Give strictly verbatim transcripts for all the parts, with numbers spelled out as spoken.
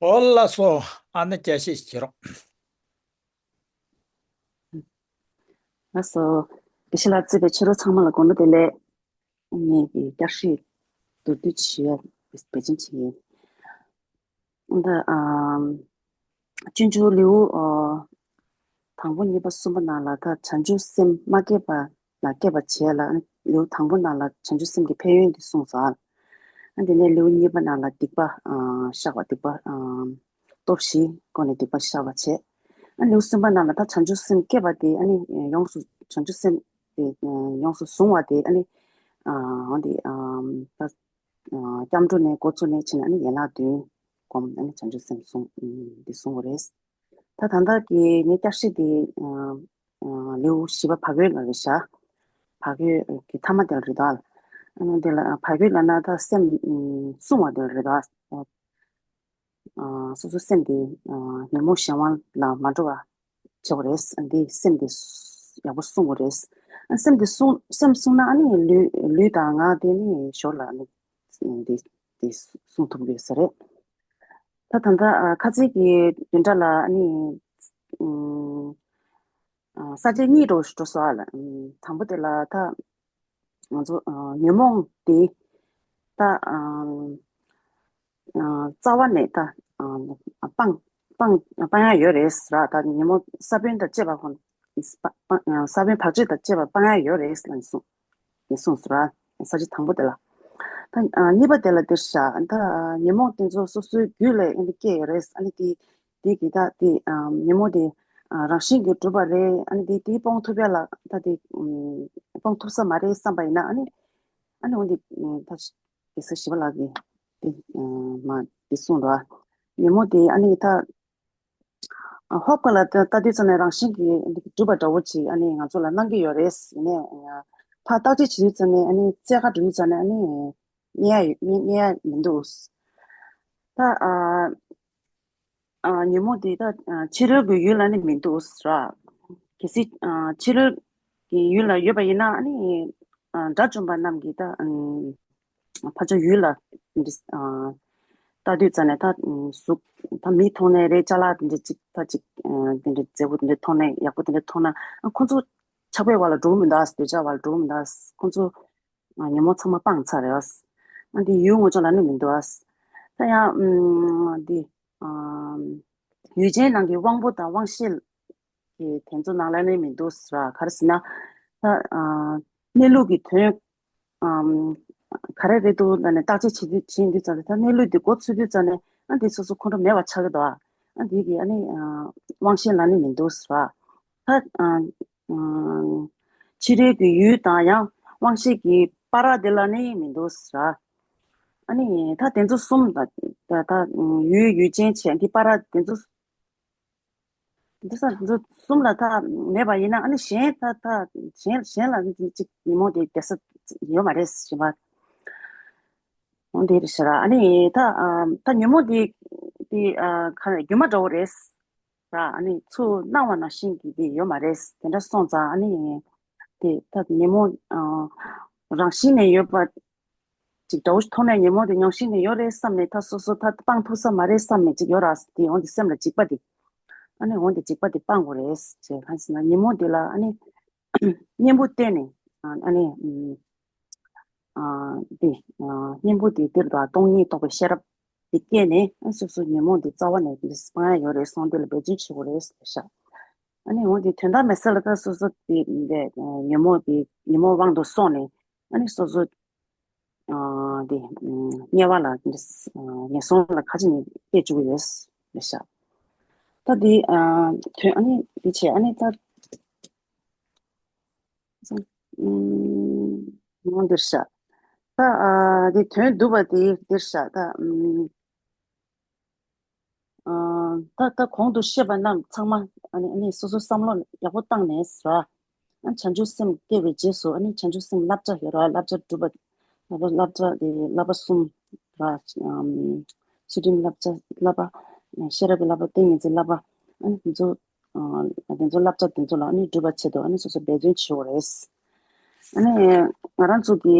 ཨོ་ལགས་སོ། ཨ་ནི་བསྐྱར་བཤད་བྱེད་རོགས། ལགས་སོ། དགེ་བཤེས་ལགས་གཙོས་པའི་ཕྱི་དྲོ་ཚང་མ་ལ་དགོང་དྲོ་བདེ་ལེགས། ངས་ཀྱི་བསྐྱར་ཞིབ་མདོར་བསྡུས་ཞུ་ཡ་འབད་བརྩོན་བྱེད་ཡིན། ད་ཨམ། སྤྱོད་འཇུག་ལེའུ་ཨ། དང་པོ་གཉིས་པ་གསུམ་པ་ནང་ལ་ད་བྱང་ཆུབ་སེམས་མ་སྐྱེས་པ་ལ་སྐྱེས་པ་བྱས་ལ། ལེའུ་དང་པོ་ནང་ལ་བྱང་ཆུབ་སེམས་ཀྱི་ཕན་ཡོན་འདི་གསུངས་སོ། ཨ་དེ་ནས་ལེའུ་གཉིས་པ་ནང་ལ་སྡིག་པ་ཨ། བཤགས་པ། སྡིག་པ་ཨ། སྟོབས་བཞིའི་སྒོ་ནས་སྡིག་པ་བཤགས་པ་བྱས། ཨ་ལེའུ་གསུམ་པ་ནང་ལ་ད་བྱང་ཆུབ་སེམས་སྐྱེས་པ་དེ་ཨ་ནི་ཡོངས་སུ་བྱང་ཆུབ་སེམས་དེ་ཡོངས་སུ་བཟུང་བ་དེ་ཨ་ནི་ཨ། འོ་དེ་ཨ། ད་ཨ། སྐྱབས་འགྲོ་ནས་འགོ་བཙུགས་ནས་ཕྱིན་ཨ་ནི་ཡན་ལག་བདུན་སྒོམ་ཨ་ནི་བྱང་ཆུབ་སེམས་བཟུང་འདི་བཟུང་བ་རེད། ད་ད་ལྟ་གི་ངའི་བསྐྱར་བཤད་འདི་ཨ། ཨ། ལེའུ་བཞི་པ་བག་ཡོད་ལ་རེད་ཤག་བག་ཡོད་ཀྱི་ཐ་མ་དེ་ལ་རེད་དོ། ཨ་ནི་དེ་ལ་བག་ཡོད་ལ་ན་ད་སེམས་ཨ། བསྲུང་བ་དེ་ལ་རེད་དོ། ཨ། སོ་སོའི་སེམས་དེ་ཨ། ཉོན་མོངས་གཞན་དབང་ལ་མ་འགྲོ་བ་བྱེད་དགོས་རེད། འདི་སེམས་དེ་ཡག་པོ་བསྲུང་དགོས་རེད། སེམས་དེ་བསྲུང་སེམས་བསྲུང་ན་ཨ་ནི་ལུས་ལུས་དང་ངག་དེ་ནི་ཞོར་ལ་ཨ་ནི་འདི་འདི་བསྲུང་ཐུབ་དགོས་ས་རེད། ད་ད་ལྟ་ཨ། ཁ་ཚིག་གི་བདུན་ཕྲག་ལ་ཨ་ནི་ཨུམ། ཨ། ས་བཅད་གཉིས་འགྲོ་འགྲོ་སོང་ཨ་ལ། ཨུམ། དང་པོ་དེ་ལ་ད་ང་ཚོ་ཨ། ཉོན་མོངས་དེ་ད་ཨ། ཨ། རྩ་བ་ནས་ད་ཨ། སྤང་སྤང་སྤང་ཡ་ཡོད་རེད་ཟེར་ར། ད་ཉོན་མོངས་ས་བོན་དང་བཅས་པ་ཁོ་སྤ་སྤང་ས་བོན་བག་ཆགས་དང་བཅས་པ་སྤང་ཡ་ཡོད་རེད་ལབ་གསུངས་གསུངས་ཟེར་ར། ས་བཅད་དང་པོ་དེ་ལ། ད་ཨ། གཉིས་པ་དེ་ལ་འདིར་བཞག་ད་ཉོན་མོངས་དེ་ཚོ་སོ་སོའི་རྒྱུད་ལ་ཨ་ནི་སྐྱེ་ཡོད་རེད། ཨ་ནི་དེ་དེ་གི་ད་དེ་ཨ། ཉོན་མོངས་དེ་ཨ། རང་བཞིན་གྱིས་གྲུབ་པ་རེད། ཨ་ནི་དེ་དེ་སྤོང་ཐུབ་ཡ་ལ་ད་དེ་ཨ། སྤོང་ཐུབ་ས་མ་རེད་བསམ་པ་ཡིན་ན་ཨ་ནི་ཨ་ནི་འོ་འདི་ད་གེ་སར་ཞི་བ་ལྷ་གིས་དེ་ཨ། མ་དེ་གསུངས་འདུག་ཉོན་མོངས་དེ་ཨ་ནི་ད། ཧོབ་ཁ་ལ་ལྟ་དུས་ཙམ་ནས་རང་བཞིན་གྱིས་འདི་གྲུབ་པ་འདྲ་བོ་ཅིག་ཨ་ནི་ང་ཚོ་ལ་སྣང་གི་ཡོད་རེད། ཡིན་ནའི་ཕར་བརྟག་དཔྱད་བྱེད་དུས་ཙམ་ནས་ཨ་ནི་རྩེ་ག་འགྲོ་དུས་ཙམ་ནས་ཨ་ནི་རྙེད་ཡ་ཡོད་རྙེད་རྙེད་ཡ་མི་འདུག་ད་ཨ་ཨ་ཉོན་མོངས་འདི་ད་ཕྱི་རོལ་གྱི་ཡུལ་ལ་ནི་མི་འདུག་ར། གལ་སྲིད་ཕྱི་རོལ་གྱི་ཡུལ་ལ་ཡོད་པ་ཡིན་ན་ཨ་ནི་དགྲ་བཅོམ་པ་རྣམས་ཀྱིས་ད། ཕར་ཕྱོགས་ཡུལ་ལ་འདི་ཨ། ལྟ་དུས་ཙམ་ནས་ད་གཟུགས་ད་མི་མཐོང་ནའི་རེད། ཅ་ལག་དེ་འདྲ་ཅིག་ད་ཅིག་ཨ། དེ་འདྲ་མཛེས་པོ་དེ་འདྲ་མཐོང་ནའི་ཡག་པོ་དེ་འདྲ་མཐོང་ན་ཨ། ཁོ་ཚོ་ཆགས་པའི་བར་ལ་འགྲོ་གི་མི་འདུག་འདོད་ཆགས་བར་ལ་འགྲོ་གི་མི་འདུག་ཁོ་ཚོ་ཨ། ཉོན་མོངས་ཚང་མ་སྤངས་ཚར་རེད། ཨ་འདི་ཡུལ་ངོ་ཅོག་ལ་ནི་མི་འདུག་ད་ཡང་ཨ། འདི་ཨ། ཡུལ་ཅན་ནང་གི་དབང་པོ་དང་དབང་ཤེས་ཀྱི་དེ་ཚོ་ནང་ལ་ནི་མི་འདུག་ཟེར་བ། ག་རེ་ཟེར་ན། ད་ཨ། གནས་ལུགས་ཀྱི་དོན་ཨམ། ག་རེ་རེད་འདུག་ལབ་ནས་བརྟག་དཔྱད་བྱེད་དུས་བྱེད་དུས་ཙམ་ནས། ད་གནས་ལུགས་འདི་མགོ་ཚོས་དུས་ཙམ་ནས་ཨ་འདི་སོ་སོ་ཁོང་ཁྲོ་མེད་པ་ཆགས་ཀྱི་འདུག་ཨ་འདི་གི་ཨ་ནི་ཨ། དབང་ཤེས་ལ་ནི་མི་འདུག་ཟེར་བ། ད་ཨ། ཨ། ཕྱི་རོལ་གྱི་ཡུལ་དང་ཡང་དབང་ཤེས་ཀྱི་བར་དེ་ལ་ནི་མི་འདུག་ཟེར་བ། ཨ་ནི་ད་དེ་ཚོ་གསུམ་ད་ད་ཡུལ་ཡུལ་ཅན་བྱས་འདི་བར་དེ་ཚོ། འདི་ས་འདི་གསུམ་ལ་ཐག་མེད་པ་ཡིན་ན་ཨ་ནི་གཞན་ད་ད་གཞན་གཞན་ལ་ནི་ཅིག་ཉོན་མོངས་དེ་བསྡད་ས་ཡོད་མ་རེད་ཞེས་པ། འོ་འདི་རེད་ཤག་ཨ་ནི་ད་ཨ། ད་ཉོན་མོངས་དེ་དེ་ཨ། ག་རེ་སྒྱུ་མ་འདྲ་བོ་རེད་ཟེར། ཨ་ནི་ཚུར་སྣང་བ་ནང་བཞིན་གྱི་དེ་ཡོད་མ་རེད། དེ་འདྲ་སོང་ཙང་ཨ་ནི་དེ་ད་ཉོན་མོངས་ཨ། རང་བཞིན་ནས་ཡོད་པ། ཅིག་འདྲ་བོ་ཞིག་མཐོང་ནས་ཉོན་མོངས་དེ་ཉོན་བཞིན་དུ་ཡོད་རེད་བསམ་ནས་ད་སོ་སོ་ད་སྤང་ཐུབ་ས་མ་རེད་བསམ་ནས་ཅིག་ཡོད་ར་དེ་འོན་ཏེ་སེམས་ལ་འཇིགས་པ་དེ། ཨ་ནི་འོན་ཏེ་འཇིགས་པ་དེ་སྤང་དགོས་རེད་ཅེས་གང་ཟེར་ན་ཉོན་མོངས་དེ་ལ་ཨ་ནི་གཉེན་པོ་བསྟེན་ནས་ཨ་ནི་ཨ་དེ་གཉེན་པོ་དེ་དེར་དང་སྟོང་ཉིད་རྟོགས་པའི་ཤེས་རབ་དེ་སྐྱེས་ནས་ཨ་སོ་སོ་ཉོན་མོངས་དེ་རྩ་བ་ནས་དེ་སྤང་ཡ་ཡོད་རེད་སོང་དེ་ལ་འབད་བརྩོན་བྱེད་དགོས་རེད་ཟེར་ཤག་ཨ་ནི་འོན་ཏེ་དོན་དག་མེད་ས་ལ་ད་སོ་སོ་དེ་ཉོན་མོངས་དེ་ཉོན་མོངས་དབང་དུ་སོང་ནས་ཨ་ནི་སོ་སོ། ཨ་དེ་ཨ་དམྱལ་བ་ལ་འདི་ཨ་ངན་སོང་ལ་ཁ་ཅིག་ནི་སྐྱེ་བཅུག་གི་ཡོད་ལབ་ཤག་ད་དེ་ཨ་དོན་ཨ་ནི་དེ་བྱས་ཨ་ནི་ད་ཨམ་ངོ་འདིར་ཤག་ད་ཨ་དེ་དོན་བསྡུ་བ་དེ་འདིར་ཤག་ད་ཨམ། ཨ་ད་ད་གོང་དུ་བཤད་པ་རྣམས་ཚང་མ་ཨ་ནི་ཨ་ནི་སོ་སོ་བསམ་བློ་ཡག་པོ་བཏང་ནས་ར། ཨ་བྱང་ཆུབ་སེམས་སྐྱེ་བའི་རྗེས་སུ་ཨ་ནི་བྱང་ཆུབ་སེམས་བསླབ་བྱ་ཡོད་ར། བསླབ་བྱ་སྒྲུབ་པ། བསླབ་བྱ་བསླབ་བྱ་དེ་བསླབ་པ་གསུམ་ར། ཨམ་ཚུལ་ཁྲིམས་བསླབ་བྱ་བསླབ་པ། ཤེས་རབ་ཀྱི་བསླབ་པ། ཏིང་ངེ་འཛིན་བསླབ་པ། ཨ་ནི་དེ་ཚོ་ཨ་དེ་ཚོ་བསླབ་བྱ་དེ་ཚོ་ལ་ཨ་ནི་སྒྲུབ་པ་ཆེད་དུ་ཨ་ནི་སོ་སོ་འབད་བརྩོན་བྱེད་དགོས་རེད། ཨ་ནི་ང་རང་ཚོ་གི་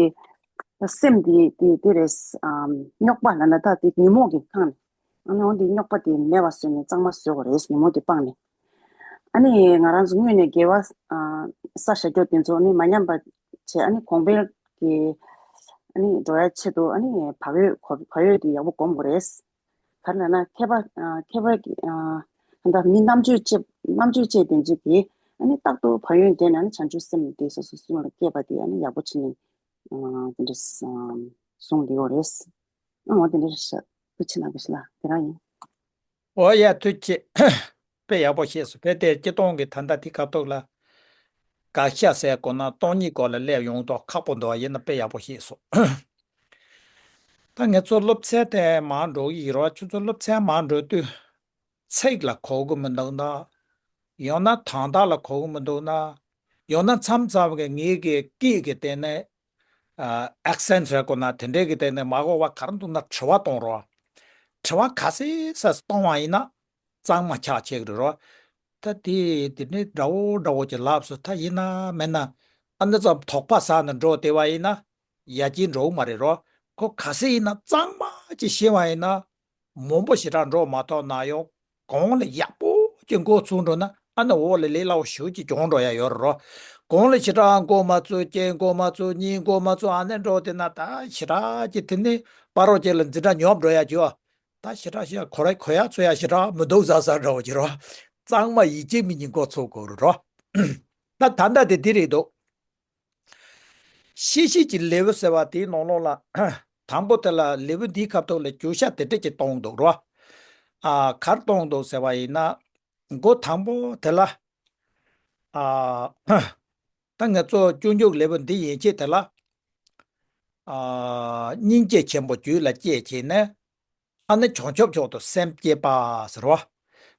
སེམས་དེ་དེ་དེ་རེད། ཨམ་རྙོག་པ་ལབ་ན་ད་དེ་ཉོན་མོངས་ཀྱི་ཁམས། ཨ་ནི་འོ་འདི་རྙོག་པ་དེ་མེད་པ་བཟོས་ནས་གཙང་མ་བཟོ་དགོས་རེད། ཉིན་མོ་དེ་སྤངས་ནས། ཨ་ནི་ང་རང་ཚོ་སྔོན་ནས་དགེ་བ་ཨ་བསགས་བཞག་རྒྱུ་དེ་ཚོ་ནི་མ་ཉམས་པ་བྱས། ཨ་ནི་གོང་འཕེལ་གྱི་ཨ་ནི་འགྲོ་ཡ་ཆེད་དུ། ཨ་ནི་བག་ཡོད་གོ་བག་ཡོད་དེ་ཡག་པོ་སྒོམ་དགོས་རེད། ག་རེ་ལབ་ན་མཁས་པ་ཨ་མཁས་པ་གི་ཨ་ད་མི་རྣམ་དཔྱོད་ཅན་རྣམ་དཔྱོད་ཅན་དེ་ཚོས་ཀྱིས་ཨ་ནི་རྟག་ཏུ་བག་ཡོད་བསྡད་ནས། ཨ་ནི་བྱང་ཆུབ་སེམས་དེ་སོ་སོ་སེམས་ལ་སྐྱེས་པ་དེ་ཨ་ནི་ཡག་པོ་བྱས་ནས་ཨ་དེ་འདྲ་ཨ་བཟུང་བསྡད་ཡོད་རེད། ཨ་འོ་དེ་འདྲ་རེད་ཤག་ཐུགས་རྗེ་གནང་། དགེ་བཤེས་ལགས་དེ་རང་ཡིན། འོ་ཡ་ཐུགས་རྗེ་ཆེ། དཔེ་ཡག་པོ་བཤད་སོང་། དཔེ་དེ་སྤྱིར་བཏང་གི་ད་ལྟ་དེ་ཁ་ཐུག་ལ་དགག་བཞག་ཟེར་དགོས་ན་སྟོང་ཉིད་སྐོར་ལ་སླེབས་ཡོང་མདོག་ཁག་པོ་འདུག་པ། ཡིན་ན་དཔེ་ཡག་པོ་བཤད་སོང་། ད་ངེད་ཚོ་སློབ་ཚན་དེ་མར་འགྲོ་གི་ཡིན་རོགས། ཁྱོད་ཚོ་སློབ་ཚན་མར་འགྲོ་དུས་ཚིག་ལ་གོ་གི་མི་འདུག་ན། ཡང་ན་དོན་དག་ལ་གོ་གི་མི་འདུག་ན། ཡང་ན་མཚམས་མཚམས་ཀྱི་ངེད་ཀྱི་སྐད་ཀྱི་སྟེང་ནས་ཨ་ཨེག་སེན་ཊི་ཟེར་དགོས་ན་དེ་འདྲས་ཀྱི་སྟེང་ནས་མ་གོ་བ་ག་རེ་འདུག་ན་དྲི་བ་གཏོང་རོགས། དྲི་བ་ག་ཚོད་ཙམ་གཏོང་བ་ཡིན་ན་གཙང་མ་ཆགས་ཆེ་གི་རེད་རོགས། ད་དེ་དེ་ནས་འདྲ་བོ་འདྲ་བོ་ཅིག་ལབ་སོང་། ད་ཡིན་ན་མིན་ན་ཨ་ནི་ཙམ་དོགས་པ་ཟ་ནས་འགྲོ་བསྡད་པ་ཡིན་ན་ཡར་རྒྱས་འགྲོ་གི་མ་རེད་རོགས། ཁོ་ག་ཚོད་ཡིན་ན་གཙང་མ་ཅིག་ཤེས་པ་ཡིན་ན། མང་པོ་ཞེ་དྲག་འགྲོ་མ་ཐུབ་ན་ཡང་གོང་ལ་ཡག་པོ་ཅིག་འགོ་ཚུགས་འགྲོ་ན་ཨ་ནི་འོག་ལ་ལས་སླ་བོ་ཞེ་པོ་ཅིག་བྱུང་འགྲོ་ཡ་ཡོད་རེད་རོ། གོང་ལ་ཞེ་དྲག་འགོ་མ་ཚུགས། གཅིག་འགོ་མ་ཚུགས། གཉིས་འགོ་མ་ཚུགས། ཨ་ནི་འགྲོ་དེ་ན་ད་ཞེ་དྲག་ཅིག་དེ་ནི་བར་རོ་ཅིག་ལ་འཛིན་གྲྭ་ཉོབ་འགྲོ་ཡ་ཅིག་ཡོད། ད་ཞེ་དྲག་ཞེ་གོ་ར་གོ་ཡ་ཚོ་ཡ་ཞེ་དྲག་མི་འདུག་ཟ་ཟ་འདྲ་བོ་ཅིག་རོ། གཙང་མ་ཡིད་ཆེས་མི་གཉིས་འགོ་ཚུགས་དགོས་རེད་རོ། ད་ད་ལྟ་དེ་དེ་རེད་འདུག་ཤེས་བྱེད་ཀྱི་ལེའུ་ཟེར་བ་དེའི་ནང་ལོགས་ལ། དང་པོ་དེ་ལ་ལེའུ་འདིའི་ཁ་ཐུག་ལ་བརྗོད་བྱ་དེ་འདྲ་ཅིག་གཏོང་འདུག་རོ། ཨ་ག་རེ་གཏོང་འདུག་ཟེར་བ་ཡིན་ན། འགོ་དང་པོ་དེ་ལ། ཨ་ད་ང་ཚོ་སྤྱོད་འཇུག་ལེའུ་འདི་ཡན་ཆད་དེ་ལ། ཨ་སྙིང་རྗེ་ཆེན་པོ་རྒྱུད་ལ་སྐྱེས་བྱས་ནས། ཨ་ནི་བྱང་ཆུབ་མཆོག་ཏུ་སེམས་བསྐྱེད་པ་ཟེར་བ།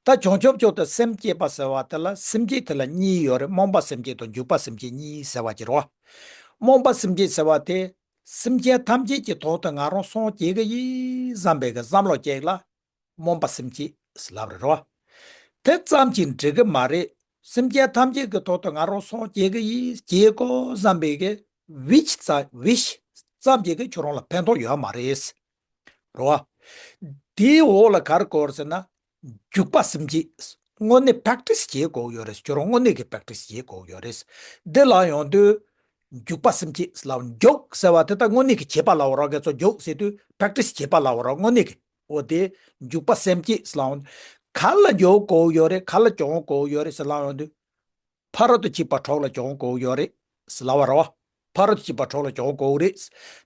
ད་བྱང་ཆུབ་མཆོག་ཏུ་སེམས་བསྐྱེད་པ་ཟེར་བ་དེ་ལ་སེམས་བསྐྱེད་དེ་ལ་གཉིས་ཡོད་རེད། རྨོངས་པ་སེམས་བསྐྱེད་དང་འཇུག་པ་སེམས་བསྐྱེད་གཉིས་ཟེར་བ་ཅིག་རེད་བ། རྨོངས་པ་སེམས་བསྐྱེད་ཟེར་བ་དེ་སེམས་ཅན་ཐམས་ཅད་ཀྱི་ཐོག་ཏུ་ང་རང་སངས་རྒྱས་ཀྱི་ཡིན་བསམ་པའི་གི་བསམ་བློ་ཅིག་ལ་རྨོངས་པ་སེམས་བསྐྱེད་ཟེར་ལབ་རེད་བ། དེ་ཙམ་གྱིས་འགྲིག་གི་མ་རེད། སེམས་ཅན་ཐམས་ཅད་ཀྱི་ཐོག་ཏུ་ང་རང་སངས་རྒྱས་ཀྱི་ཡིན། རྒྱས་དགོས་བསམ་པའི་གི་ཝིཤ་ཙམ། ཝིཤ་ཙམ་གྱིས་གི་ཁྱོད་རང་ལ་ཕན་ཐོགས་ཡོད་མ་རེད། རེད་བ། དེའི་འོག་ལ་ག་རེ་དགོས་རེད་ཟེར་ན། འཇུག་པ་སེམས་བསྐྱེད། དངོས་གནས་པེག་ཊི་སི་བྱེད་དགོས་ཡོད་རེད། ཁྱོད་རང་དངོས་གནས་ཀྱི་པེག་ཊི་སི་བྱེད་དགོས་ཡོད་རེད། འདི་ལ་ཡོང་དུས། འཇུག་པ་སེམས་བསྐྱེད་ལ་འཇུག་ཟེར་བ་དེ་ད་དངོས་གནས་ཀྱི་བྱེད་པ་ལ་འོ་ར། ང་ཚོ་འཇུག་ཟེར་དུས་པེག་ཊི་སི་བྱེད་པ་ལ་འོ་ར། དངོས་གནས་ཀྱི། འོ་དེ་འཇུག་པ་སེམས་བསྐྱེད་ལ་ཡོང་། ག་ལ་འཇུག་དགོས་ཡོད་རེད། ག་ལ་སྦྱོང་དགོས་ཡོད་རེད་ཟེར་ལ་ཡོང་དུས། ཕ་རོལ་ཏུ་ཕྱིན་པ་གྲོགས་ལ་སྦྱོང་དགོས་ཡོད་རེད་ཟེར་ལབ་པ་རེད་བ། ཕ་རོལ་ཏུ་ཕྱིན་པ་གྲོགས་ལ་སྦྱོང་དགོས་རེད།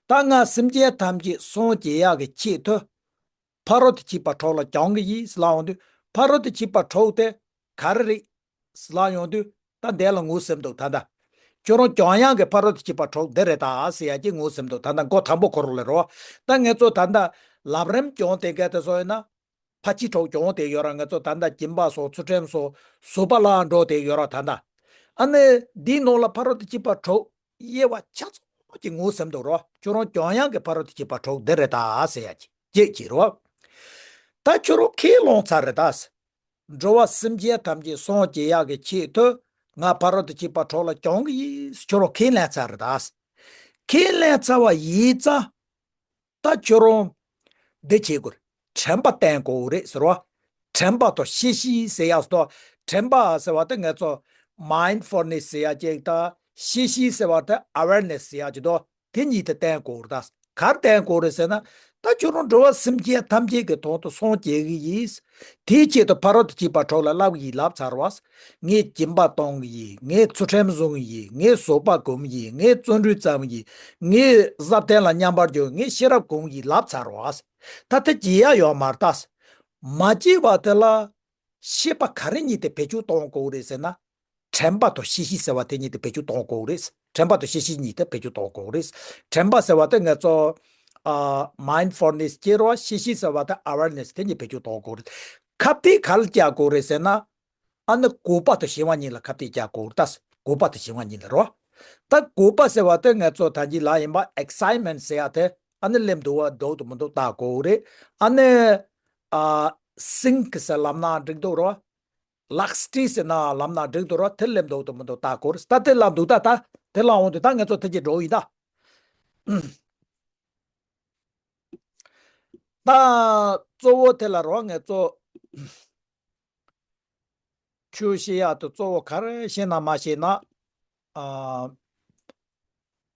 ད་ང་སེམས་ཅན་ཐམས་ཅད་སངས་རྒྱས་ཡག་གི་ཆེད་དུ། ཕ་རོལ་ཏུ་ཕྱིན་པ་གྲོགས་ལ་སྦྱང་གི་ཡིན་ཟེར་ལབ་ཡོང་དུས། ཕ་རོལ་ཏུ་ཕྱིན་པ་གྲོགས་དེ་ག་རེ་རེད་ཟེར་ལབ་ཡོང་དུས། ད་འདི་ལ་ངོས་ཟིན་འདུག་ད་ལྟ་ཁྱོད་རང་སྦྱང་ཡག་གི་ཕ་རོལ་ཏུ་ཕྱིན་པ་གྲོགས་འདི་རེད་ད་ཟེར་ཡག་གི་ངོས་ཟིན་འདུག་ད་ལྟ་འགོ་དང་པོ་ཁོ་རང་ལ་རེད་བ། ད་ང་ཚོ་ད་ལྟ་ལམ་རིམ་སྦྱོང་དེ་ག་དེ་སོང་ཡོད་ན། ཕར་ཕྱིན་གྲོགས་སྦྱོང་དེ་ཡོད་ར། ང་ཚོ་ད་ལྟ་སྦྱིན་པ་སོགས་ཚུལ་ཁྲིམས་སོགས་བཟོད་པ་ལ་འགྲོ་དེ་ཡོད་ར་ད་ལྟ། ཨ་ནི་འདིའི་ནང་ལ་ཕ་རོལ་ཏུ་ཕྱིན་པ་གྲོགས་དབྱེ་བ་ཆ་ཚང་གི་ངོས་ཟིན་འདུག་རོ། ཁྱོད་རང་སྦྱང་ཡག་གི་ཕ་རོལ་ཏུ་ཕྱིན་པ་གྲོགས་འདི་རེད་ད་ཟེར་ཡག་གི་གཅིག་བྱེད་རོ། ད་ཁྱོད་རང་ཁས་བླངས་ཚར་རེད་ད། འགྲོ་བ་སེམས་ཅན་ཐམས་ཅད་སངས་རྒྱས་ཡག་གི་ཆེད་དུ་ང་ཕ་རོལ་ཏུ་ཕྱིན་པ་གྲོགས་ལ་སྦྱང་གི་ཡིན་ཟེར་ཁྱོད་རང་ཁས་ལེན་ཚར་རེད་ད། ཁས་ལེན་ཚར་བ་ཡིན་ཙང་། ད་ཁྱོད་རང་འདི་བྱེད་དགོས་རེད། དྲན་པ་བསྟེན་དགོས་རེད་ཟེར་བ། དྲན་པ་དང་ཤེས་བཞིན་ཟེར་ཡག་སོ། དྲན་པ་ཟེར་བ་དེ་ང་ཚོ་མའིན་ཌི་ཕུལ་ནེ་སི་ཟེར་ཡག་ཅིག་དང་། ཤེས་བཞིན་ཟེར་བ་དེ་ཨ་ཝེར་ནེ་སི་ཟེར་ཡག་ཅིག་འདུག་དེ་གཉིས་དེ་བསྟེན་དགོས་རེད་ད། ག་རེ་བསྟེན་དགོས་རེད་ཟེར་ན། ད་ཁྱོད་རང་འགྲོ་བ་སེམས་ཅན་ཐམས་ཅད་ཀྱི་དོན་དུ་སངས་རྒྱས་ཀྱི་ཡིན། དེའི་ཆེད་དུ་ཕ་རོལ་ཏུ་ཕྱིན་པ་གྲོགས་ལ་བསླབ་ཀྱི་ཡིན་ལབ་ཚར་བ། ངས་སྦྱིན་པ་གཏོང་གི་ཡིན། ངས་ཚུལ་ཁྲིམས་བཟུང་གི་ཡིན། ངས་བཟོད་པ་སྒོམ་གྱི་ཡིན། ངས་བརྩོན་འགྲུས་བརྩམ་གྱི་ཡིན། ངས་བསླབ་བསྟན་ལ་མཉམ་པར་འཇུག་ངས་ཤེས་རབ་སྒོམ་གྱི་ཡིན་ལབ་ཚར་བ། ད་དེ་བྱེད་ཡ་ཡོད་མ་རེད་ད། མ་བྱེད་པ་དེ་ལ་ཤེས་པ་ག་རེ་གཉིས་དེ་བེད་སྤྱོད་གཏོང་དགོས་རེད་ཟེར་ན། དྲན་པ་དང་ཤེས་བཞིན་ཟེར་བ་དེ་གཉིས་དེ་བེད་སྤྱོད་གཏོང་དགོས་རེད། དྲན་པ་དང་ཤེས་བཞིན་གཉིས་དེ་བེད་སྤྱོད་གཏོང་དགོས་རེད། དྲན་པ་ཟེར་བ་དེ་ང་ཚོ་ཨ་མའིན་ཌི་ཕུལ་ནེ་སི་སྐྱེ་རོགས། ཤེས་བཞིན་ཟེར་བ་དེ་ཨ་ཝེར་ནེ་སི་དེ་གཉིས་བེད་སྤྱོད་གཏོང་དགོས་རེད། ཁ་གཏད་ག་ལ་བཅག་དགོས་རེད་ཟེར་ན། ཨ་ནི་གུས་པ་དང་ཞི་བ་གཉིས་ལ་ཁ་གཏད་བཅག་དགོས་རེད་ད། གུས་པ་དང་ཞི་བ་གཉིས་ལ་རོ། ད་གུས་པ་ཟེར་བ་དེ་ང་ཚོ་ད་གིན་ལབ་ཡིན་པ། ཨེག་སའི་ཊི་མེན་ཊི་ཟེར་ཡ་དེ་ཨ་ནི་སླེབས་འདུག་བ་འདུག་དང་མི་འདུག་བལྟ་དགོས་རེད། ཨ་ནི་ཨ་སིང་ཀི་ཟེར་ལབ་ན་འགྲིག་འདུག་རོ། ལགས་ཊི་ཟེར་ན་ལབ་ན་འགྲིག་འདུག་རོ། དེ་སླེབས་འདུག་དང་མི་འདུག་བལྟ་དགོས་རེད། ད་དེ་ལ་འདུག་ད། ད་དེ་ལ་འོང་དུས་ད་ང་ཚོ་དེ་གྱི་འགྲོ་ཡིན་ད། ད་གཙོ་བོ་དེ་ལ་རོ་ངས་གཙོ། ཆོས་བཤད་ཡག་དེ་གཙོ་བོ་ག་རེ་ཤེས་ན་མ་ཤེས་ན། ཨ།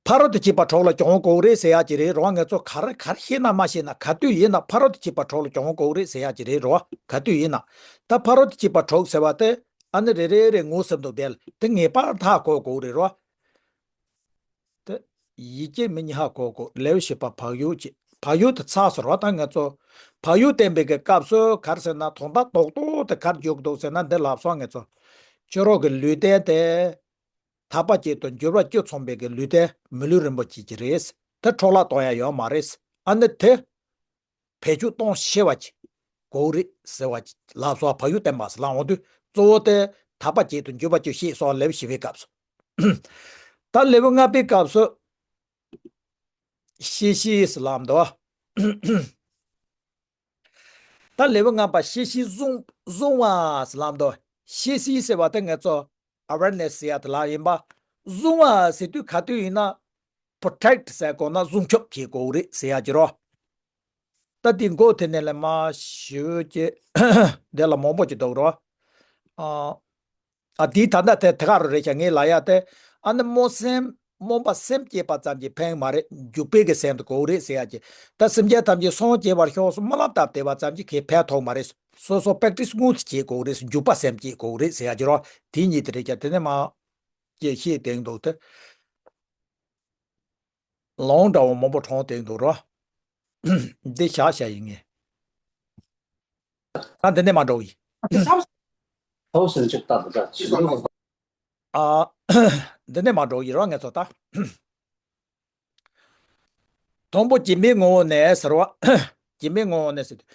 ཕ་རོལ་ཏུ་ཕྱིན་པ་གྲོགས་ལ་གྱོང་གོ་རེད་ཟེར་ཡག་ཅིག་རེད་རོ། ངས་གཙོ་ག་རེ་ག་རེ་ཤེས་ན་མ་ཤེས་ན་ག་དུས་ཡིན་ན་ཕ་རོལ་ཏུ་ཕྱིན་པ་གྲོགས་ལ་གྱོང་གོ་རེད་ཟེར་ཡག་ཅིག་རེད་རོ། ག་དུས་ཡིན་ན། ད་ཕ་རོལ་ཏུ་ཕྱིན་པ་གྲོགས་ཟེར་བ་དེ་ཨ་ནི་རེ་རེ་རེ་ངོ་ཟིན་འདུག་དེ་ལ་དེ་ངེས་པར་ཧ་གོ་དགོས་རེད་རོ། དེ་ཡིད་ཀྱིས་མི་གཉིས་ཧ་གོ་དགོས། ལེའུ་བཞི་པ་བག་ཡོད་ཅེས། བག་ཡོད་དེ་ཚར་སོང་རོ། ད་ངས་གཙོ་བག་ཡོད་བསྟན་པའི་གི་སྐབས་སུ་ག་རེ་ཟེར་ན་དོན་དག་རྡོག་རྡོག་དེ་ག་རེ་འཇུག་འདུག་ཟེར་ན་འདི་ལབ་སོང་ངས་གཙོ། ཕྱི་རོལ་གྱི་ལུས་རྟེན་དེ། ཐར་པ་གཅིག་ཏུ་འགྱུར་བ་བཅུ་ཚང་བའི་གི་ལུས་རྟེན་མི་ལུས་རིན་པོ་ཆེ་ཅིག་རེད། དེ་འཕྲོ་བརླག་གཏོང་ཡ་ཡོད་མ་རེད། ཨ་ནི་དེ་བེད་སྤྱོད་གཏོང་ཤེས་པ་ཅིག་དགོས་རེད་ཟེར་བ་ཅིག་ལབ་སོང་། བག་ཡོད་བསྟན་པ་ཟེར་ལབ་འོང་དུས་གཙོ་བོ་དེ་ཐར་པ་གཅིག་ཏུ་འགྱུར་བ་བཅུ་བཤད་སོང་། ལེའུ་བཞི་པའི་སྐབས་སུ། ད་ལེའུ་ལྔ་པའི་སྐབས་སུ་ཤེས་བྱའི་ཟེར་ལབ་འདུག་ད་ལེའུ་ལྔ་པ་ཤེས་བྱའི་གཟུང་གཟུང་བ་ཟེར་ལབ་འདུག་ཤེས་བྱའི་ཟེར་བ་དེ་ངས་གཙོ་awareness ཟེར་ཡ་དེ་ལ་ཡིན་པ། གཟུང་བ་ཟེར་དུས་ག་དུས་ཡིན་ན་protect ཟེར་གོ་ན་སྲུང་སྐྱོབ་བྱེད་དགོས་རེད་ཟེར་ཡ་ཅིག་རོ། ད་འདི་མགོ་དེ་ནས་ལས་མ་ཞུ་ཅེས་འདི་ལ་མང་པོ་ཅིག་འདུག་རོ། ཨ། ཨ། དེའི་ད་ལྟ་དེ་དེ་ག་རུ་རེད་ཤག་ངས་ལབ་ཡ་དེ། ཨ་ནི་སྨོན་སེམས་སྨོན་པ་སེམས་བསྐྱེད་པ་ཙམ་གྱིས་ཕན་མ་རེད། འཇུག་པའི་གི་སེམས་དེ་དགོས་རེད་ཟེར་ཡ་ཅིག་ད་སེམས་ཅན་ཐམས་ཅད་སངས་རྒྱས་པར་ཤོག་གསུངས་སྨོན་ལམ་བཏབ་བསྡད་པ་ཙམ་གྱིས་གས་ཕན་ཐོགས་མ་རེད། སོ་སོ་practice དངོས་སུ་བྱེད་དགོས་རེད། འཇུག་པ་སེམས་བསྐྱེད་དགོས་རེད་ཟེར་ཡ་ཅིག་རོ། དེ་གཉིས་དེ་རེད་ཤག་དེ་ནས་མ་ཅེས་བཤད་བསྡད་འདུག་དེ། ལོང་འདྲ་བོ་མང་པོ་གྲོངས་བསྡད་འདུག་རོ། འདི་བཞག་བཞག་ཡིན་ངེས། ད་འདི་ནས་མ་འགྲོ་ཡིན། ཨ། འདི་ནས་མ་འགྲོ་ཡིན་རོ་ངས་ཚོ་ད། དང་པོ་སྦྱིན་པའི་ངོ་བོ་ནས་ཟེར་བ། སྦྱིན་པའི་ངོ་བོ་ནས་ཟེར་དུས།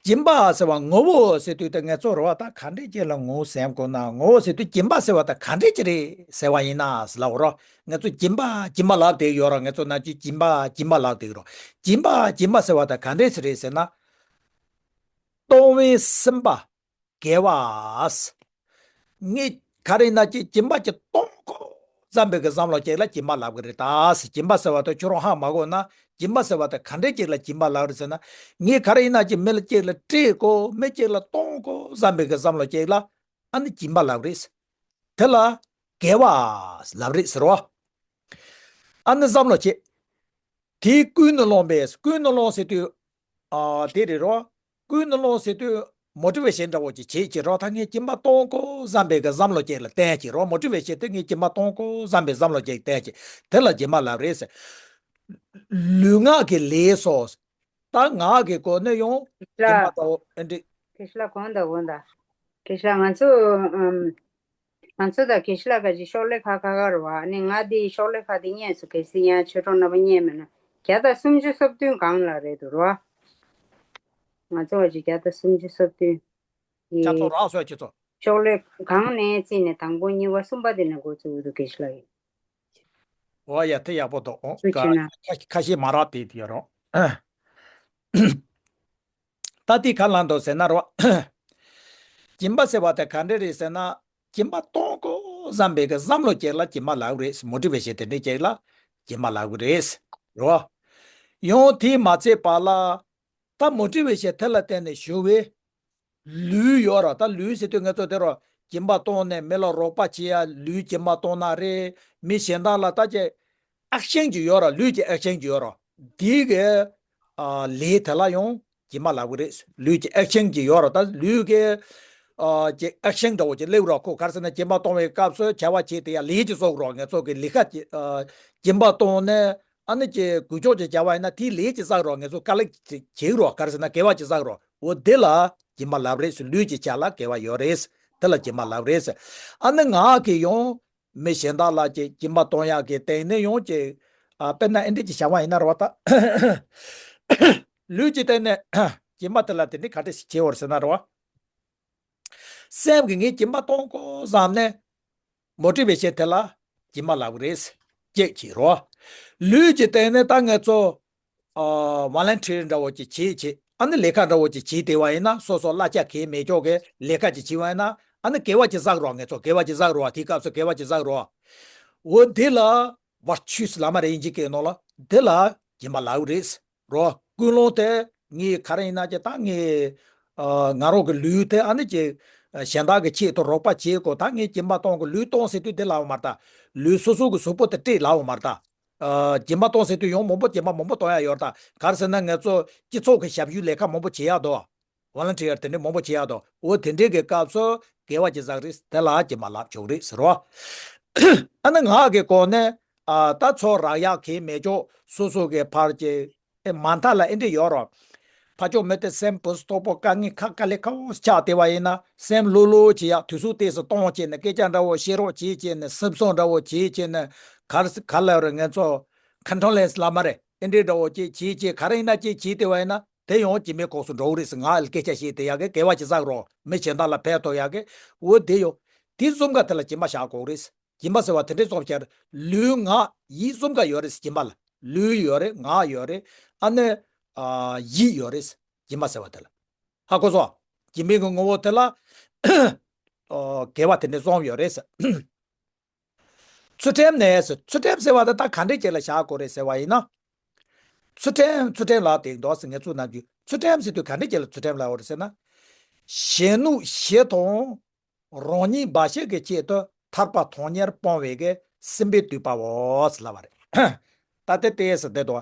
སྦྱིན་པ་ཟེར་བ་ངོ་བོ་ཟེར་དུས་ད་ངས་གཙོ་རེད་བ། ད་ག་འདྲས་ཅིག་ལ་ངོ་བོ་ཟེར་དགོས་ན། ངོ་བོ་ཟེར་དུས་སྦྱིན་པ་ཟེར་བ་ད་ག་འདྲས་ཅིག་རེད་ཟེར་བ་ཡིན་ན་ཟེར་ལབ་རོ། ངས་གཙོ་སྦྱིན་པ་སྦྱིན་པ་ལབ་བསྡད་ཡོད་ར། ངས་གཙོ་ན་ཅི་སྦྱིན་པ་སྦྱིན་པ་ལབ་བསྡད་རོ། སྦྱིན་པ་སྦྱིན་པ་ཟེར་བ་ད་ག་འདྲས་ཅིག་རེད་ཟེར་ན། གཏོང་བའི་སེམས་པ་དགེ་བ། ངས་ག་རེ་ཡིན་ན་ཅི་སྦྱིན་པ་ཅིག་གཏོང་དགོས་བསམ་པའི་གི་བསམ་བློ་ཅིག་ལ་སྦྱིན་པ་ལབ་གི་རེད་ད། སྦྱིན་པ་ཟེར་བ་དེ་ཁྱོད་རང་ཧ་མ་གོ་ན། སྦྱིན་པ་ཟེར་བ་དེ་ག་འདྲས་ཅིག་ལ་སྦྱིན་པ་ལབ་རེད་ཟེར་ན། ངས་ག་རེ་ཡིན་ན་ཅི་མི་ལ་ཅིག་ལ་སྤྲད་དགོས། མི་ཅིག་ལ་གཏོང་དགོས་བསམ་པའི་གི་བསམ་བློ་ཅིག་ལ་ཨ་ནི་སྦྱིན་པ་ལབ་རེད། དེ་ལ་དགེ་བ་ལབ་རེད་ཟེར་བ། ཨ་ནི་བསམ་བློ་བྱེད། དེས་ཀུན་ནས་བསླངས་པས། ཀུན་ནས་བསླངས་ཟེར་དུས། ཨ། དེ་རེད་རོ། ཀུན་ནས་བསླངས་ཟེར་དུས་མོ་ཊི་ཝེ་ཤན་འདྲ་བོ་ཅིག་བྱེད་ཀྱི་རོ། ད་ངས་སྦྱིན་པ་གཏོང་དགོས་བསམ་པའི་གི་བསམ་བློ་ཅིག་ལ་བརྟེན་གྱི་རོ། མོ་ཊི་ཝེ་ཤན་དེ་ངས་སྦྱིན་པ་གཏོང་དགོས་བསམ་པའི་བསམ་བློ་ཅིག་བརྟེན་གྱི། དེ་ལ་སྦྱིན་པ་ལབ་རེད་ཟེར། ལུས་ངག་གི་ལས་སོ། ད་ངག་གི་སྒོ་ནས་ཡང་སྦྱིན་པ་ལ་དང་ཨེ་འདྲི། དེ་ཤ་ལ་གོང་དང་གོང་དང་། དེ་ཤ་ལ་ང་ཚོ་ཨམ། ང་ཚོ་དང་དེ་ཤ་ལ་ག་ཅིག་ཤོག་ལེ་ཁ་ཁ་ཁ་རུ་བ་ནི་ང་དེ་ཤོག་ལེ་ཁ་དེ་ཉན་སོ་གལ་སྲིད་ཡང་ཆོས་གྲོགས་རྣམ་པ་ཉན་མེད་ན་བརྒྱ་དང་སུམ་ཅུ་སོ་བདུན་སྒང་ལ་རེད་འདུག་རོ། ང་ཚོ་བ་ཅིག་བརྒྱ་དང་སུམ་ཅུ་སོ་བདུན་ཁྱ་ཚོ་གི་རག་སོ་ཁྱི་ཚོ། ཤོག་ལེ་སྒང་ནས་བརྩིས་ནས་དང་པོ་གཉིས་པ་གསུམ་པ་དེ་ནས་འགོ་བཙུགས་འདུག་དེ་ཤ་ལ་ཡིན། འོ་ཡ་དེ་ཡག་པོ་འདུག་འོ་སུ་ཁ་བྱེད་ན། ཁ་ཁ་ཤས་མ་རག་དེ་དེ་ཡོད་རོགས། ད་དེ་ག་ལ་འདུག་ཟེར་ན་རོ། སྦྱིན་པ་ཟེར་བ་དེ་ག་འདྲ་རེད་ཟེར་ན། སྦྱིན་པ་གཏོང་དགོས་བསམ་པའི་གི་བསམ་བློ་ཅིག་ལ་སྦྱིན་པ་ལབ་རེད། མོ་ཊི་ཝེ་ཤན་དེ་འདྲ་ཅིག་ལ་སྦྱིན་པ་ལབ་གི་རེད། རོ། ཡང་དེས་མ་ཚད་པ་ལ། ད་མོ་ཊི་ཝེ་ཤན་དེ་ལ་བརྟེན་ནས་བྱུང་བའི་ལུས་ཡོད་ར། ད་ལུས་ཟེར་དུས་ང་ཚོ་དེ་རོ། སྦྱིན་པ་གཏོང་ནས་མི་ལ་རོགས་པ་བྱེད་ཡ་ལུས་སྦྱིན་པ་གཏོང་ན་རེད། མི་གཞན་དག་ལ་ད་ཅི་ཨེག་ཤན་ཅིག་ཡོད་ར། ལུས་ཀྱི་ཨེག་ཤན་ཅིག་ཡོད་ར། དེའི་གི་ཨ་ལས་དེ་ལ་ཡང་སྦྱིན་པ་ལབ་གི་རེད། ལུས་ཀྱི་ཨེག་ཤན་ཅིག་ཡོད་ར། ད་ལུས་ཀྱི་ཨ་ཅིག་ཨེག་ཤན་འདྲ་བོ་ཅིག་སླེབས་ར། ཁོ་ག་རེ་ཟེར་ན་སྦྱིན་པ་གཏོང་བའི་སྐབས་སུ་བྱ་བ་བྱེད་དེ་ཡ་ལས་ཅིག་བཟོ་གི་ར། ང་ཚོ་གི་ལས་ཀ་ཅིག་ཨ་སྦྱིན་པ་གཏོང་ནས་ཨ་ནི་ཅིག་གུ་ཅོག་ཅིག་བྱ་བ་ཡིན་ན་དེའི་ལས་ཅིག་བསགས་ར། ང་ཚོ་དཀའ་ལས་ཅིག་བྱེད་ར། ག་རེ་ཟེར་ན་དགེ་བ་ཅིག་བསགས་ར། འོ་དེ་ལ་སྦྱིན་པ་ལབ་རེད། ལུས་ཀྱི་ཆ་ལ་དགེ་བ་ཡོད་རེད། དེ་ལ་སྦྱིན་པ་ལབ་རེད། ཨ་ནི་ངག་གིས་ཡང་མི་གཞན་དག་ལ་ཅིག་སྦྱིན་པ་གཏོང་ཡག་གི་སྟེང་ནས་ཡང་ཅིག་ཨ་དཔེར་ན་ཨེ་འདྲ་ཅིག་བྱ་བ་ཡིན་ན་ར་བ་ད། ལུས་ཀྱི་སྟེང་ནས་སྦྱིན་པ་དེ་ལ་དེ་འདྲ་ག་འདྲ་ཞིག་བྱེད་འོར་ཟེར་ན་ར་བ། སེམས་ཀྱིས་ངས་སྦྱིན་པ་གཏོང་དགོས་བསམ་ནས་མོ་ཊི་ཝེ་ཤན་དེ་ལ་སྦྱིན་པ་ལབ་གི་རེད། ཅེས་བྱེད་རོ། ལུས་ཀྱི་སྟེང་ནས་ད་ང་ཚོ་ཨ་ཝོ་ལན་ཊི་རི་འདྲ་བོ་ཅིག་བྱེད་བྱེད། ཨ་ནི་ལས་ཀ་འདྲ་བོ་ཅིག་བྱེད་བསྡད་པ་ཡིན་ན། སོ་སོ་གླ་ཆ་གང་ཡང་མེད་ཅོག་གི་ལས་ཀ་ཅིག་བྱེད་པ་ཡིན་ན། ཨ་ནི་དགེ་བ་ཅིག་བསགས་རོགས། ང་ཚོ་དགེ་བ་ཅིག་བསགས་རོགས། དེའི་སྐབས་སུ་དགེ་བ་ཅིག་བསགས་རོགས། འོ་དེ་ལ་ཝར་ཆུས་ལབ་མ་རེད། ཡིན་གཅིག་གི་ནང་ལ་དེ་ལ་སྦྱིན་པ་ལབ་གི་རེད། རོ། ཀུན་སློང་དེ་ ངས་ག་རེ་ཡིན་ན་ཅེ་ད་ངས་ཨ་ང་རང་གི་ལུས་དེ་ཨ་ནི་ཅེ་གཞན་དག་གི་ཆེད་དུ་རོགས་པ་བྱེད་དགོས། ད་ངས་སྦྱིན་པ་གཏོང་དགོས། ལུས་གཏོང་ཟེར་དུས་དེ་ལབ་པ་མ་རེད་ད། ལུས་སོ་སོ་གི་གཟུགས་པོ་དེ་སྤྲད་ལབ་པ་མ་རེད་ད། ཨ་སྦྱིན་པ་གཏོང་ཟེར་དུས་ཡང་མང་པོ་སྦྱིན་པ་མང་པོ་གཏོང་ཡ་ཡོད་རེད་ད། ག་རེ་ཟེར་ན་ང་ཚོ་སྤྱི་ཚོགས་ཀྱི་ཞབས་ཞུའི་ལས་ཀ་མང་པོ་བྱེད་ཡ་འདུག་ཝོ་ལན་ཊི་ཡར་དེ་འདྲའི་མང་པོ་བྱེད་ཡ་འདུག་འོ་དེ་འདྲའི་གི་སྐབས་སུ་དགེ་བ་ཅིག་བསགས་རེད། དེ་ལ་སྦྱིན་པ་ལབ་ཆོག་རེད་ཟེར་བ། ཨ་ནི་ངག་གི་སྒོ་ནས་ཨ་ད་ཚོགས་རག་ཡག་གི་མེད་ཆོག་སོ་སོ་གི་ཕར་གྱི་ཨེ་མ་མཐའ་ལ་ཨེ་འདྲ་ཡོད་རོ། ཕ་ཕྱོགས་མི་དེ་སེམས་པོ་སྟོབས་པོ་དཀའ་ངལ་ཁག་དཀའ་ལས་ཁག་པོ་ཆགས་བསྡད་པ་ཡིན་ན་སེམས་ལྷོད་ལྷོད་བྱེད་ཡག་དུས་ཚོད་ཏོག་ཙམ་གཏོང་བྱས་ནས་སྐད་ཆ་འདྲ་བོ་བཤད་རོགས་བྱེད་བྱས་ནས་སེམས་གསོ་འདྲ་བོ་བྱེད་བྱས་ནས་ག་རེ་ག་ལ་རེ་ང་ཚོ་ཁ་འཕྲང་ལས་ལ་མ་རེད། ཨེ་འདྲའི་འདྲ་བོ་བྱེད་བྱེད་བྱེད་ག་རེ་ཡིན་ན་བྱེད་བྱེད་བསྡད་པ་ཡིན་ན་དེ་ཡང་སྦྱིན་པའི་གོག་སུ་འགྲོ་གི་རེད་ཟེར། ངག་ལ་སྐད་ཆ་བཤད་བསྡད་ཡག་གི་དགེ་བ་ཅིག་བསགས་རོགས། མི་གཞན་དག་ལ་ཕན་ཐོགས་ཡག་གི་འོ་དེ་ཡོད། དེ་གསུམ་ཀ་དེ་ལ་སྦྱིན་པ་བཞག་དགོས་རེད། སྦྱིན་པ་ཟེར་བ་དེ་འདྲའི་ཚོགས་བཅར་ལུས་ངག་ཡིད་གསུམ་ཀ་ཡོད་རེད། སྦྱིན་པ་ལ་ལུས་ཡོད་རེད། ངག་ཡོད་རེད། ཨ་ནི་ཨ་ཡིད་ཡོད་རེད། སྦྱིན་པ་ཟེར་བ་དེ་ལ་ཧ་གོ་སོང་། སྦྱིན་པའི་གི་ངོ་བོ་དེ་ལ་ཨོ་དགེ་བ་དེ་འདྲའི་གསུམ་ཡོད་རེད། ཚུལ་ཁྲིམས་ནས་ཟེར། ཚུལ་ཁྲིམས་ཟེར་བ་དེ་ད་ག་འདྲའི་ཅིག་ལ་བཞག་དགོས་རེད་ཟེར་བ་ཡིན་ན། ཚུལ་ཁྲིམས་ཚུལ་ཁྲིམས་ལབ་བསྡད་འདུག་ཟེར། ངས་ཚུར་ནམ་རྒྱུན་ཚུལ་ཁྲིམས་ཟེར་དུས་ག་འདྲའི་ཅིག་ལ་ཚུལ་ཁྲིམས་ལབ་དགོས་རེད་ཟེར་ན། གཞན་ནུས་ཞེ་དང་རང་ཉིད་འབའ་ཞིག་གི་ཆེད་དུ་ཐར་པ་དོན་གཉེར་སྤོང་བའི་གི་སེམས་པས་བསྡུས་པའོ་ཟེར་ལབ་པ་རེད། ད་ལྟའི་ཏེས་སུ་བསྡད་དོ།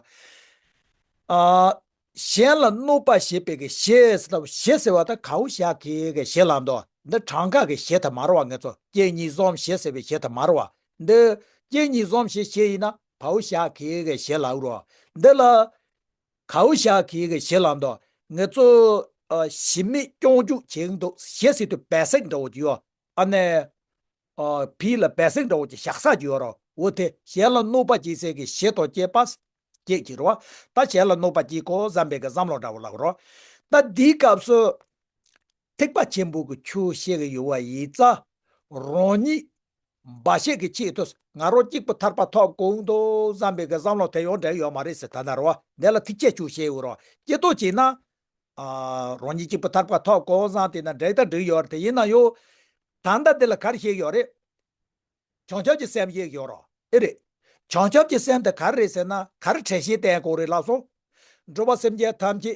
ཨ། གཞན་ལ་གནོད་པ་བྱེད་པའི་གི་གཞི་ཟེར་ལབ། གཞི་ཟེར་བ་ད་གའུ་ཞ་གི་གི་གཞི་ལ་འདོ། འདི་གྲངས་ཀ་གི་གཞི་ད་མ་རེད་བ། ང་ཚོ་གཅིག་གཉིས་གསུམ་བཞི་ཟེར་བའི་གཞི་ད་མ་རེད་བ། འདི་གཅིག་གཉིས་གསུམ་བཞི་བྱས་ཡིན་ན་བའུ་ཞ་གི་གི་གཞི་ལ་འུར་བ། འདི་ལ་གའུ་ཞ་གི་གི་གཞི་ལ་འདོ། ང་ཚོ་ཨ་གཞི་མེད་སྐྱོང་རྒྱུ་བྱེད་འདུག་གཞི་ཟེར་དུས་བེ་སིག་འདྲ་བོ་ཅིག་ཡོད། ཨ་ནི། ཨ་བི་ལ་བེ་སིག་འདྲ་བོ་ཅིག་བཞག་ས་ཅིག་ཡོད་རོ། འོ་དེ་གཞན་ལ་གནོད་པ་བྱེད་སའི་གི་གཞི་དང་བཅས་པ་སྐྱེད་ཀྱི་རོ། ད་གཞན་ལ་གནོད་པ་བྱེད་དགོས་བསམ་པའི་གི་བསམ་བློ་འདྲ་བོ་ལབ་རོ། ད་འདིའི་སྐབས་སུ་ཐེག་པ་ཆེན་པོ་གི་ཆོས་བཤད་གི་ཡོད་པ་ཡིན་ཙང་རང་ཉིད་འབའ་ཞིག་གི་ཆེད་དུ་ང་རང་གཅིག་པུ་ཐར་པ་ཐོབ་དགོས་འདུག་བསམ་པའི་གི་བསམ་བློ་དེ་ཡང་འདྲ་ཡོད་མ་རེད་ཟེར། ད་ལྟ་རོ་འདི་ལ་ཐེག་ཆེན་ཆོས་བཤད་ཡོད་རོ། སྐྱེ་ཏོ་བྱས་ན། ཨ་རང་ཉིད་གཅིག་པུ་ཐར་པ་ཐོབ་དགོས་བསམ་དེ་ན་འགྲིག་ད་འགྲིག་ཡོད་རེད། དེ་ཡིན་ན་ཡང་། ད་ལྟ་འདི་ལ་ག་རེ་བཤད་ཡོད་རེད། བྱང་ཆུབ་ཀྱི་སེམས་བཤད་ཡོད་རོ། ཨེ་རེད། བྱང་ཆུབ་ཀྱི་སེམས་དེ་ག་རེ་རེད་ཟེར་ན་ག་རེ་འགྲེལ་བཤད་བསྟན་དགོས་རེད་ལབ་སོང་། འགྲོ་བ་སེམས་ཅན་ཐམས་ཅད་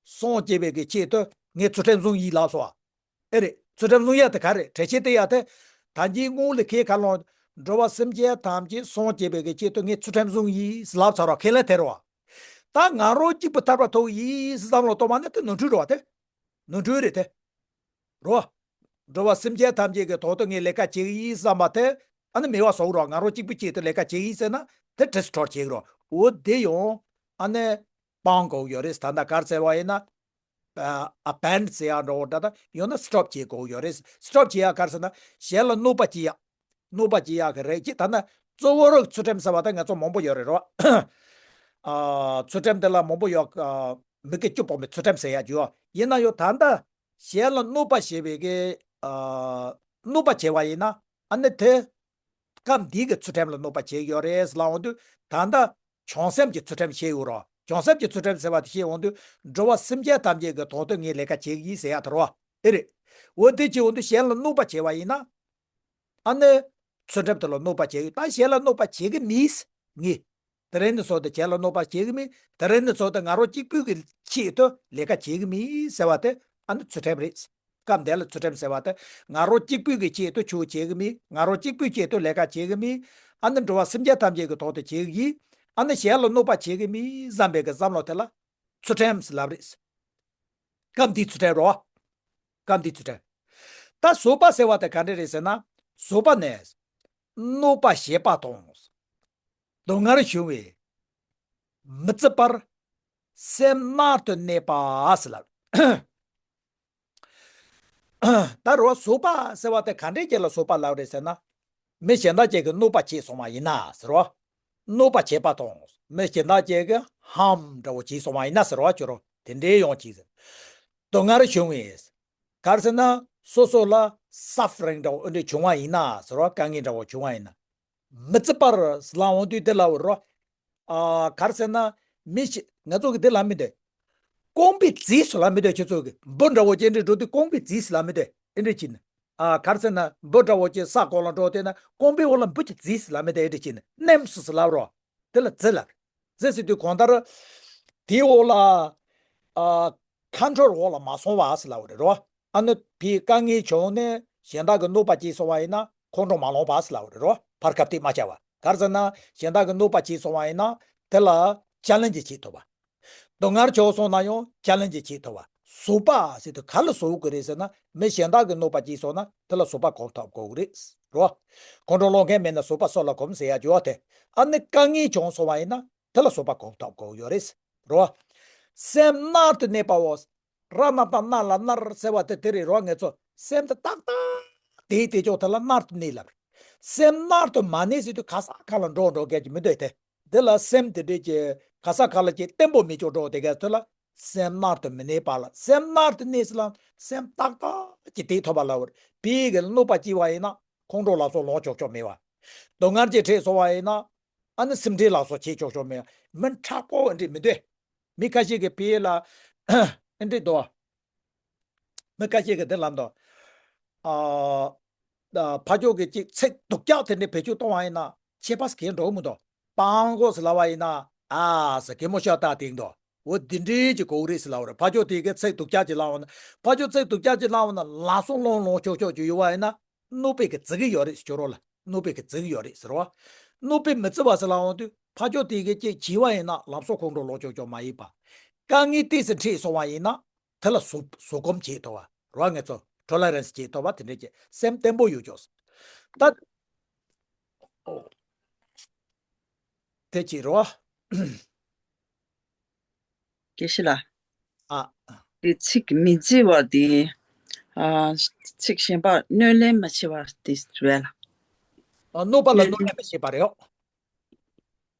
སངས་རྒྱས་པའི་གི་ཆེད་དུ་ངས་ཚུལ་ཁྲིམས་བསྲུང་ཡིན་ལབ་སོང་། ཨེ་རེད། ཚུལ་ཁྲིམས་བསྲུང་ཡ་དེ་ག་རེ་འགྲེལ་བཤད་དེ་ཡ་དེ། ད་གིན་སྔོན་ལ་ཁས་ཁ་ལོང་། འགྲོ་བ་སེམས་ཅན་ཐམས་ཅད་སངས་རྒྱས་པའི་གི་ཆེད་དུ་ངས་ཚུལ་ཁྲིམས་བསྲུང་ཡིན་ལབ་ཚར་བ་ཁས་ལེན་དེ་རེད་བ། ད་ང་རང་གཅིག་པུ་ཐར་པ་ཐོབ་ཡིན་བསམ་བློ་གཏོང་བ་ནི་དེ་ནོར་འཁྲུལ་རེད་བ་དེ། ནོར་འཁྲུལ་རེད་དེ། རོ། འགྲོ་བ་སེམས་ཅན་ཐམས་ཅད་ཀྱི་དོན་དུ་ངས་ལས་ཀ་བྱེད་ཀྱི་ཡིན་བསམ་པ་དེ། ཨ་ནི་མེད་པ་བཟོ་གི་རོ། ང་རང་གཅིག་པུ་ཆེད་དུ་ལས་ཀ་བྱེད་ཀྱི་ཡིན་ཟེར་ན་དེ་ཌི་སི་ཊོར་ཊི་བྱེད་ཀྱི་རོ། འོ་དེ་ཡང་ཨ་ནི་སྤང་དགོས་ཡོད་རེད། ད་ལྟ་ག་རེ་ཟེར་བ་ཡིན་ན། ཨ་ཨ་བྷེན་ཌི་ཟེར་ཡག་འདྲ་བོ་འདྲ་ད་ཡང་ན་སི་ཊོབ་བྱེད་དགོས་ཡོད་རེད། སི་ཊོབ་བྱེད་ཡག་ག་རེ་ཟེར་ན་གཞན་ལ་གནོད་པ་བྱེད་ཡག་གནོད་པ་བྱེད་ཡག་གི་རེད་ཅེས། ད་ནི་གཙོ་བོ་རང་ཚུལ་ཁྲིམས་ཟེར་བ་ད་ང་ཚོ་མང་པོ་ཡོད་རེད་རོ། ཨ་ཚུལ་ཁྲིམས་དེ་ལ་མང་པོ་ཡོད། ཨ་མི་དགེ་བཅུ་སྤོང་བའི་ཚུལ་ཁྲིམས་ཟེར་ཡག་ཅིག་ཡོད། ཡིན་ན་ཡང་ད་ལྟ་གཞན་ལ་གནོད་པ་བྱེད་པའི་གི་ཨ་གནོད་པ་བྱེད་པ་ཡིན་ན་ཨ་ནི་དེ་སྐབས་འདིའི་གི་ཚུལ་ཁྲིམས་ལ་གནོད་པ་བྱེད་ཀྱི་ཡོད་རེད་ལབ་འོང་དུས། ད་ལྟ་བྱང་སེམས་ཀྱི་ཚུལ་ཁྲིམས་བཤད་ཡོད་རོ། བྱང་སེམས་ཀྱི་ཚུལ་ཁྲིམས་ཟེར་བ་དེ་བཤད་འོང་དུས་འགྲོ་བ་སེམས་ཅན་ཐམས་ཅད་ཀྱི་དོན་དུ་ངས་ལས་ཀ་བྱེད་ཀྱི་ཡིན་ཟེར་ཡག་དེ་རོ། ཨེ་རེད། འོ་དེ་བྱེད་འོང་དུས་གཞན་ལ་གནོད་པ་བྱེད་པ་ཡིན་ན། ཨ་ནི། ཚུལ་ཁྲིམས་དེ་ལ་གནོད་པ་བྱེད་ཀྱི། ད་གཞན་ལ་གནོད་པ་བྱེད་ཀྱི་མིན། ངས། དེ་རིང་ནས་བཟུང་སྟེ་གཞན་ལ་གནོད་པ་བྱེད་ཀྱི་མིན། དེ་རིང་ནས་བཟུང་སྟེ་ང་རང་གཅིག་པུའི་གི་ཆེད་དུ་ལས་ཀ་བྱེད་ཀྱི་མིན་ཟེར་བ་དེ་ཨ་ནི་ཚུལ་ཁྲིམས་རེད། སྐབས་འདི་ལ་ཚུལ་ཁྲིམས་ཟེར་བ་དེ་ང་རང་གཅིག་པུའི་གི་ཆེད་དུ་ཆོས་བྱེད་ཀྱི་མིན། ང་རང་གཅིག་པུའི་ཆེད་དུ་ལས་ཀ་བྱེད་ཀྱི་མིན། ཨ་ནི་འགྲོ་བ་སེམས་ཅན་ཐམས་ཅད་ཀྱི་དོན་དུ་བྱེད་ཀྱི་ཡིན། ཨ་ནི་གཞན་ལ་གནོད་པ་བྱེད་ཀྱི་མིན་བསམ་པའི་གི་བསམ་བློ་དེ་ལ་ཚུལ་ཁྲིམས་ལབ་རེད། སྐབས་འདིའི་ཚུལ་ཁྲིམས་རོ། སྐབས་འདིའི་ཚུལ་ཁྲིམས། ད་བཟོད་པ་ཟེར་བ་དེ་ག་འདྲ་རེད་ཟེར་ན། བཟོད་པ་ནི། གནོད་པ་བྱེད་པ་དང་། སྡུག་བསྔལ་བྱུང་བས། མི་བརྫི་བར། སེམས་རྣལ་དུ་གནས་པ་ཟེར་ལབ། ད་རོ་བཟོད་པ་ཟེར་བ་དེ་ག་འདྲའི་ཅིག་ལ་བཟོད་པ་ལབ་རེད་ཟེར་ན། མི་གཞན་དག་ཅིག་གིས་གནོད་པ་བྱས་སོང་བ་ཡིན་ན་ཟེར་རོ། གནོད་པ་བྱས་པ་དང་མི་གཞན་དག་ཅིག་གིས་ཧམ་འདྲ་བོ་བྱས་སོང་བ་ཡིན་ན་ཟེར་རོ། ཅོ་རོ་དེ་འདྲའི་ཡོང་གི་ཟེར། སྡུག་བསྔལ་བྱུང་བས། ག་རེ་ཟེར་ན་སོ་སོ་ལ་སབ་ཕ་རིང་འདྲ་བོ་འདི་འདྲ་བྱུང་བ་ཡིན་ན་ཟེར་རོ། དཀའ་ངལ་འདྲ་བོ་བྱུང་བ་ཡིན་ན། མི་བརྫི་བར་ལབ་འོང་དུས་དེ་ལབ་རོ། ཨ་ག་རེ་ཟེར་ན། མི་ཞིག་ང་ཚོ་གི་དེ་ལབ་མི་འདོད། རྐང་པས་བརྫིས་སོ་ལབ་མི་འདོད། ཁྱེད་ཚོ་གི་འབུ་འདྲ་བོ་ཅན་འདྲ་འགྲོ་དུས་རྐང་པས་བརྫིས་སོ་ལབ་མི་འདོད། ཨེ་འདྲ་བྱས་ནས། ཨ་ག་རེ་ཟེར་ན་འབུ་འདྲ་བོ་ཅན་ས་གོ་ལ་འགྲོ་དེ་ན་རྐང་པའི་འོག་ལ་འབུ་ཅིག་བརྫིས་སོ་ལབ་མི་འདོད། ཨེ་འདྲ་བྱས་ནས་མནན་སོ་སོ་ལབ་རོ། དེ་ལ་བརྫི་ལབ། བརྫི་ཟེར་དུས་གང་ལྟར། དེའི་འོག་ལ། ཨ་ཁོང་ཁྲོ་འོག་ལ་མ་སོང་བ་ཟེར་ལབ་པ་རེད་རོ། ཨ་ནི་ཕའི་དཀའ་ངལ་བྱུང་ནས་གཞན་དག་གི་གནོད་པ་སྐྱེལ་སོང་བ་ཡིན་ན་ཁོང་ཁྲོ་མ་ལངས་པ་ཟེར་ལབ་པ་རེད་རོ། བར་སྐབས་དེ་མ་བྱ་བ། ག་རེ་ཟེར་ན་གཞན་དག་གི་གནོད་པ་སྐྱེལ་སོང་བ་ཡིན་ན་དེ་ལ་ཅ་ལན་ཇི་བྱེད་ཐུབ་པ། སྡུག་བསྔལ་བྱུང་སོང་ན་ཡང་ཅ་ལན་ཇི་བྱེད་ཐུབ་པ། བཟོད་པ་ཟེར་དུས་ག་ལ་བཟོད་དགོས་རེད་ཟེར་ན་མི་གཞན་དག་གི་གནོད་པ་སྐྱེལ་སོང་ན་དེ་ལ་བཟོད་པ་གོམས་ཐུབ་དགོས་རེད་རོ། ཁོང་ཁྲོ་ལངས་མཁན་མེད་ན་བཟོད་པ་སོ་ལ་གོམས་ཟེར་ཡ་ཅོ་དེ། ཨ་ནི་དཀའ་ངལ་བྱུང་སོང་བ་ཡིན་ན་དེ་ལ་བཟོད་པ་གོམས་ཐུབ་དགོས་ཡོད་རེད་རོ། སེམས་མནར་དུ་གནས་པའོ། ར་ན་བཏགས་མནར་ལ་མནར་ཟེར་བ་དེ་དེ་རེད་རོ། ངེད་ཚོ་སེམས་དེ་ཏག་ཏག་དེའི་དེ་ཕྱོགས་དེ་ལ་མནར་དུ་གནས་ལབ་རེད། སེམས་མནར་དུ་མ་གནས་ཟེར་དུས་ག་ས་ག་ལ་འགྲོ་འགྲོ་གལ་གྱི་མི་འདུག་དེ། འདི་ལ་སེམས་དེ་འདྲས་ཀྱི་ག་ས་ག་ལ་ཀྱི་བརྟན་པོ་མི་ཆོག་འགྲོ་དེ་གལ་དེ་ལ་སེམས་མནར་དུ་མི་གནས་པ་ལ། སེམས་མནར་དུ་གནས་ཟེར་ལ་སེམས་ཏག་ཏག་ཀྱི་དེ་ཐོབ་པ་ལ་བར་བིའི་གི་གནོད་པ་སྐྱེལ་བ་ཡིན་ན་ཁོང་ཁྲོ་ལ་སོགས་ལངས་ཆོག་ཆོག་མེད་པ། སྡུག་བསྔལ་གྱི་འཕྲད་སོང་བ་ཡིན་ན་ཨ་ནི་སེམས་ཁྲལ་ལ་སོགས་བྱེད་ཆོག་ཆོག་མེད་པ། མི་མཁྲེགས་པོ་འདྲས་མི་འདུག་མི་ཁ་ཤས་ཀྱིས་བིའི་ལ་ཨེ་འདྲས་འདུག་མི་ཁ་ཤས་ཀྱིས་འདི་ལབ་འདུག་ཨ། ཕ་ཕྱོགས་ཀྱི་ཅིག་ཚིག་སྡུག་ཅག་དེ་འདྲས་བེད་སྤྱོད་གཏོང་བ་ཡིན་ན་ཁྱད་པར་གང་འགྲོ་མི་འདུག་སྤང་དགོས་ཟེར་ལབ་པ་ཡིན་ན་ཨ་ཟེར་གད་མོ་ཤོར་སྟངས་དེ་འདུག་འོ་འདི་འདྲས་ཀྱི་གོ་རེད་ཟེར་ལབ་པ་རེད། ཕ་ཕྱོགས་དེ་གའི་ཚིག་སྡུག་ཅག་ཅིག་ལབ་པ་ན། ཕ་ཕྱོགས་ཚིག་སྡུག་ཅག་ཅིག་ལབ་པ་ན་ལ་སོགས་ལོང་ལོང་ཆོག་ཆོག་ཅིག་ཡོད་པ་ཡིན་ན་གནོད་པའི་གི་བརྩི་གི་ཡོད་རེད་ཟེར་རོ་ལ། གནོད་པའི་གི་བརྩི་གི་ཡོད་རེད་ཟེར་བ། གནོད་པའི་མི་བརྩི་བ་ཟེར་ལབ་འོང་དུས་ཕ་ཕྱོགས་དེ་གའི་ཅིག་བྱས་པ་ཡིན་ན་ལ་སོགས་ཁོང་ཁྲོ་ལངས་ཆོག་ཆོག་མ་ཡིན་པ། དཀའ་ངལ་ཏོག་ཙམ་འཕྲད་སོང་བ་ཡིན་ན། དེ་ལ་བཟོད་བཟོད་སྒོམ་བྱེད་ཐུབ་པ་རོ། ངེད་ཚོ་ཊོ་ལེ་རན་སི་བྱེད་ཐུབ་པ་དེ་འདྲས་ཀྱི་སེམས་བརྟན་པོ་ཡོད་ཆོག་ད་དེ་བྱེད་རོ། དགེ་བཤེས་ལགས། ཨ། དེ་ཚིག་མི་བརྩི་བ་དེ། ཨ། ཚིག་གཞན་པ་གནོད་ལན་མ་བྱེད་པ་དེ་རེད་ལ། ཨ། གནོད་པ་ལ་གནོད་ལན་མ་བྱེད་པ་རེད།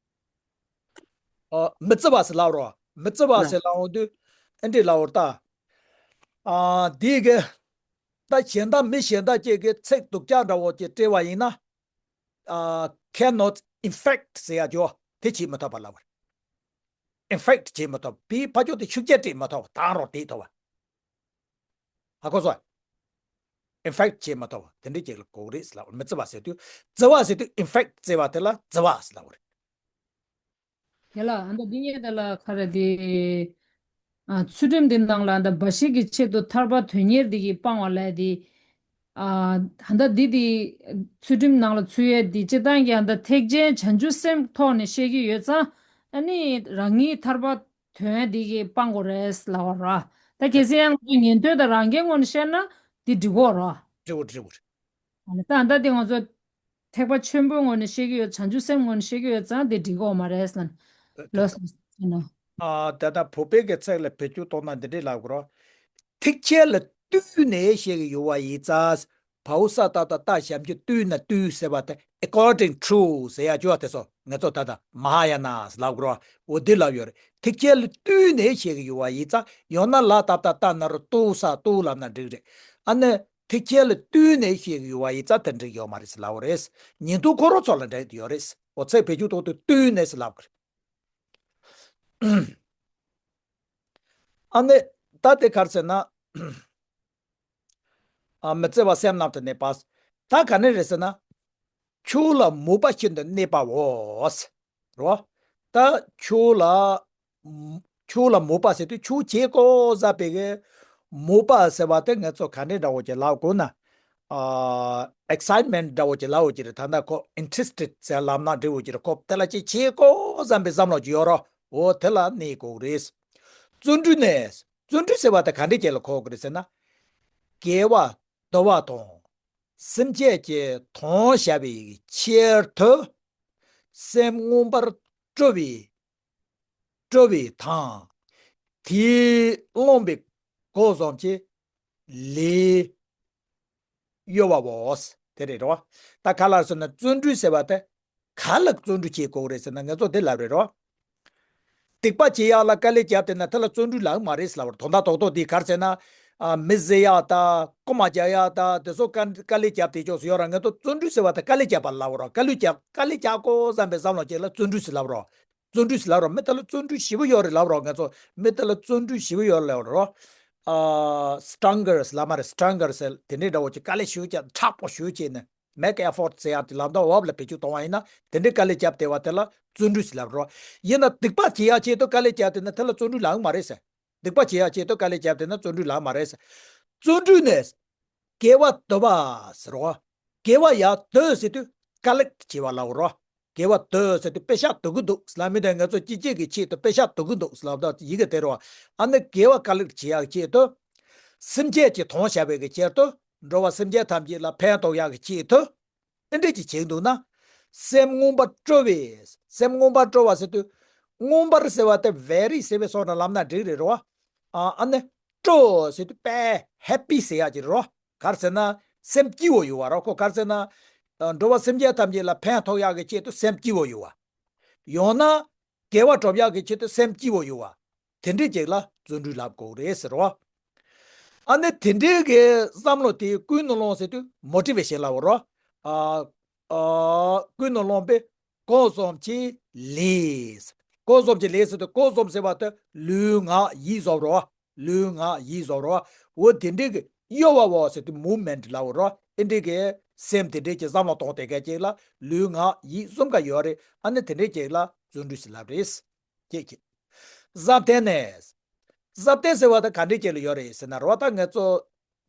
ཨ། མི་བརྩི་བ་ཟེར་ལབ་རོ། མི་བརྩི་བ་ཟེར་ལབ་འོང་དུས་ཨེ་འདྲས་ལབ་འོང་ད། ཨ། དེ་གི་ད་གཞན་དག་མི་གཞན་དག་ཅིག་གི་ཚིག་སྡུག་ཅག་འདྲ་བོ་ཅིག་སྤྲད་པ་ཡིན་ན། ཨ། cannot infect ཟེར་ཡ་ཅོ་དེ་བྱེད་མི་ཐུབ་པ་ལབ་པ་རེད། infect བྱེད་མི་ཐུབ་པའི་ཕ་ཕྱོགས་དེ་ཤུགས་རྐྱེན་སྤྲད་མི་ཐུབ་པ་དང་རོགས་དེ་ཐུབ་པ། ཧ་གོ་སོང་། infect བྱེད་མ་ཐུབ་པ་དེ་འདྲའི་ཅིག་ལ་གོ་གི་རེད་ཟེར་ལབ། མི་བརྩི་བ་ཟེར་དུས་བརྩི་བ་ཟེར་དུས་infect བརྩི་བ་དེ་ལ་བརྩི་བ་ཟེར་ལབ་པ་རེད། དེ་ལ་ཨ་ད་འདི་ངས་དེ་ལ་ཁ་ར་དེ། ཨ། ཚུལ་ཁྲིམས་འདི་ནང་ལ་ཨ་ད་འབའ་ཞིག་གི་ཆེད་དུ་ཐར་པ་དོན་གཉེར་འདི་གིས་སྤང་བ་ལས་དེ། ཨ། ད་ལྟ་འདི་དེ་ཚུལ་ཁྲིམས་ནང་ལ་ཚུད་ཡས་དེ་སྤྱིར་བཏང་གི་ཨ་ད་ཐེག་ཆེན་བྱང་ཆུབ་སེམས་ཐོག་ནས་བཤད་ཀྱི་ཡོད་ཙང་ཨ་ནི་རང་ཉིད་ཐར་པ་དོན་འདི་གིས་སྤང་དགོས་རེད་ལབ་པ་ར། ད་གལ་སྲིད་ཡང་ང་ཚོས་ཉན་ཐོས་དང་རང་རྒྱལ་ངོས་ནས་བཤད་ན་འདི་འགྲིག་གོ་ར། འགྲིག་གོ་འགྲིག་གོ། ད་ལྟ་འདི་ང་ཚོ་ཐེག་པ་ཆེན་པོའི་ངོས་ནས་བཤད་ཀྱི་ཡོད། བྱང་ཆུབ་སེམས་ངོས་ནས་བཤད་ཀྱི་ཡོད་ཙང་འདི་འགྲིག་གོ་མ་རེད་ལབ་ལོས་ཟེར་ན། ཨ། ད་ལྟ་བོད་པའི་གི་ཚིག་ལ་བེད་སྤྱོད་གཏོང་ན་འདི་འདྲས་ལབ་དགོས་ར། ཐེག་ཆེན་ལ་བསྟུན་ནས་བཤད་ཀྱི་ཡོད་པ་ཡིན་ཙང་། བའོ་ས་ཏ་བཏགས་སྟ་ཞབས་ཀྱུ་བསྟུན་ན་བསྟུན་ཟེར་བ་དེ་according to ཟེར་ཡ་ཅོ་བ་དེ་ཚོ་ང་ཚོ་ད་ལྟ་མ་ཧཱ་ཡ་ན་ལབ་དགོས་ར། འོ་འདི་ལབ་ཡོད་རེད། ཐེག་ཆེན་ལ་བསྟུན་ནས་བཤད་ཀྱི་ཡོད་པ་ཡིན་ཙང་། ཡང་ན་ལ་ཏ་བཏགས་ལྟ་ན་རོ་ཏུ་ས་ཏུ་ལབ་ན་འགྲིག་རེད། ཨ་ནི་ཐེག་ཆེན་ལ་བསྟུན་ནས་བཤད་ཀྱི་ཡོད་པ་ཡིན་ཙང་དེ་འགྲིག་ཡོད་མ་རེད་ཟེར་ལབ་པ་རེད། ཉན་ཐོས་ཁོ་རང་ཚོ་ལ་འགྲིག་ཡོད་རེད། འོ་ཚིག་བེད་སྤྱོད་གཏོང་དུས་བསྟུན་ནས་ཟེར་ལབ་དགོས་རེད། ཨ་ནི་ད་དེ་ག་རེ་ཟེར་ན། ཨ། མི་བརྩི་བ་སེམས་རྣམས་དང་གནས་པ། ད་ག་ནས་རེད་ཟེར་ན། ཆོས་ལ་མོས་པ་ཤིན་ཏུ་གནས་པའོ། རོ། ད་ཆོས་ལ། ཆོས་ལ་མོས་པ་ཟེར་དུས་ཆོས་བྱེད་དགོས་བསམ་པའི་གི་མོས་པ་ཟེར་བ་དེ་ང་ཚོ་ག་འདྲས་འདྲ་བོ་ཅིག་ལབ་དགོས་ན། ཨ། excitement འདྲ་བོ་ཅིག་ལབ་དགོས་ཀྱི་རེད། ད་ལྟ་ཁོ་interested ཟེར་ལབ་ན་འགྲིག་དགོས་ཀྱི་རེད། ཁོ་དེ་ལ་ཅིག་བྱེད་དགོས་བསམ་པའི་བསམ་བློ་ཅིག་ཡོད་རོ། འོ་དེ་ལ་གནས་དགོས་རེད། བརྩོན་འགྲུས་ནས། བརྩོན་འགྲུས་ཟེར་བ་དེ་ག་འདྲས་ཅིག་ལ་གོ་དགོས་རེད་ཟེར་ན། དགེ་བ་འདུལ་བ་དང་། སེམས་ཅན་གྱི་དོན་བྱ་བའི་ཕྱིར་དུ། སེམས་མངོན་པར་སྤྲོ་བའི། སྤྲོ་བའི་དང་། དེས་བསླངས་པའི་གོ་བཟང་གྱི་ལས་གཡོ་བའོ། དེ་རེད་རོ། ད་ག་ལ་ཟེར་ན་བརྩོན་འགྲུས་ཟེར་བ་དེ་ག་ལ་བརྩོན་འགྲུས་བྱེད་དགོས་རེད་ཟེར་ན་ང་ཚོ་དེ་ལབ་རེད་རོ། སྡིག་པ་བྱེད་ཡག་ལ་དཀའ་ལས་བརྒྱབ་བསྡད་ན་དེ་ལ་བརྩོན་འགྲུས་ལབ་མ་རེད་ལབ་རེད། དོན་དག་རྡོག་རྡོག་འདི་ག་རེ་ཟེར་ན། ཨ། མི་བཟི་ཡག་དང་རྐུ་མ་རྒྱག་ཡག་དང་དེ་ཚོ་དཀའ་དཀའ་ལས་བརྒྱབ་བསྡད་ཆོག་ཟེར་ཡོད་ར། ང་ཚོ་བརྩོན་འགྲུས་ཟེར་བ་དེ་དཀའ་ལས་བརྒྱབ་པ་ལབ་རོ། དཀའ་ལས་བརྒྱབ་དཀའ་ལས་བརྒྱབ་དགོས་བསམ་པའི་བསམ་བློ་ཅིག་ལ་བརྩོན་འགྲུས་ཟེར་ལབ་རོ། བརྩོན་འགྲུས་ཟེར་ལབ་རོ། མི་དེ་ལ་བརྩོན་འགྲུས་ཞེ་པོ་ཡོད་རེད་ལབ་རོ། ང་ཚོ་མི་དེ་ལ་བརྩོན་འགྲུས་ཞེ་པོ་ཡོད་རེད་ལབ་རོ། ཨ། སི་ཊོང་གར་ལབ་མ་རེད། སི་ཊོང་གར་ཟེར་དེ་འདྲའི་འདྲ་བོ་ཅིག་དཀའ་ལས་ཞེ་པོ་ཅིག་མཁྲེགས་པོ་ཞེ་པོ་ཅིག་ནས་make effort ཟེར་ཡག་དེ་ལབ་ད་བབ་ལ་བེད་སྤྱོད་གཏོང་བ་ཡིན་ན་དེ་འདྲའི་དཀའ་ལས་བརྒྱབ་བསྡད་པ་དེ་ལ་བརྩོན་འགྲུས་ཟེར་ལབ་རོ། ཡིན་ན་སྡིག་པ་བྱེད་ཡག་ཆེད་དུ་དཀའ་ལས་བརྒྱབ་བསྡད་ན་དེ་ལ་བརྩོན་འགྲུས་ལབ་མ་རེད་ཟེར། སྡིག་པ་བྱེད་ཡག་ཆེད་དུ་དཀའ་ལས་བརྒྱབ་བསྡད་ན་བརྩོན་འགྲུས་ལགས་མ་རེད་ཟེར། བརྩོན་འགྲུས་ནི་དགེ་བ་འདོད་པ་ཟེར་རོ། དགེ་བ་ཡག་འདོད་ཟེར་དུས་དཀའ་ལས་བྱེད་པ་ལབ་རོ། དགེ་བ་འདོད་ཟེར་དུས་པེ་ཤག་འདོད་ཀྱི་འདུག་ལབ་མི་དེ་ང་ཚོ་སྐྱིད་སྐྱིད་ཀྱི་ཆེད་དུ་པེ་ཤག་འདོད་ཀྱི་འདུག་ལབ་ད་ཡི་གེ་དེ་རོ། ཨ་ནི་དགེ་བ་དཀའ་ལས་བྱེད་ཡག་ཆེད་དུ། སེམས་ཅན་གྱི་དོན་བྱ་བའི་གི་ཆེད་དུ། འགྲོ་བ་སེམས་ཅན་ཐམས་ཅད་ལ་ཕན་ཐོགས་ཡག་གི་ཆེད་དུ། ཨེ་འདྲས་ཀྱི་བྱེད་འདུག་ན། སེམས་མངོན་པར་སྤྲོ་བས། སེམས་མངོན་པར་སྤྲོ་བ་ཟེར་དུས། མངོན་པར་ཟེར་བ་དེ་very ཟེར་བའི་སོགས་ལ་ལབ་ན་འགྲིག་རེད་རོ། ཨ་ཨ་ནི། སྤྲོ་ཟེར་དུས་དཔེ་happy ཟེར་ཡག་ཅིག་རེད་རོ། ག་རེ་ཟེར་ན། སེམས་སྐྱིད་པོ་ཡོད་པ་རོ། ཁོ་ག་རེ་ཟེར་ན། ཨ་འགྲོ་བ་སེམས་ཅན་ཐམས་ཅད་ལ་ཕན་ཐོགས་ཡག་གི་ཆེད་དུ་སེམས་སྐྱིད་པོ་ཡོད་པ། ཡང་ན། དགེ་བ་སྒྲུབ་ཡག་གི་ཆེད་དུ་སེམས་སྐྱིད་པོ་ཡོད་པ། དེ་འདྲས་ཅིག་ལ་བརྩོན་འགྲུས་ལབ་དགོས་རེད་ཟེར་བ། ཨ་ནི་དེ་འདྲས་ཀྱི་བསམ་བློ་དེ་ཀུན་ནས་བསླངས་ཟེར་དུས་motivation ལབ་པ་རོ། ཨ་ཨ་ཀུན་ནས་བསླངས་པས་གོ་གསུམ་གྱི་ལས། གོ་གསུམ་གྱི་ལས་ཟེར་དུས་གོ་གསུམ་ཟེར་བ་དེ་ལུས་ངག་ཡིད་གསུམ་རོ། ལུས་ངག་ཡིད་གསུམ་རོ། འོ་དེ་འདྲས་ཀྱི་གཡོ་བ་བོ་ཟེར་དུས་movement ལབ་པ་རོ། ཨེ་འདྲས་ཀྱི་སེམས་དེ་འདྲས་ཀྱི་བསམ་བློ་གཏོང་དེ་ག་ཅིག་ལ་ལུས་ངག་ཡིད་གསུམ་ཀ་ཡོད་རེད། ཨ་ནི་དེ་འདྲས་ཅིག་ལ་བརྩོན་འགྲུས་ཟེར་ལབ་རེད། ཅེས་ཀྱི། ཟབ་དོན་ནི། ཟབ་དོན་ཟེར་བ་ད་ག་འདྲས་ཅིག་ལ་ཡོད་རེད་ཟེར་ན་རོ། ད་ང་ཚོ་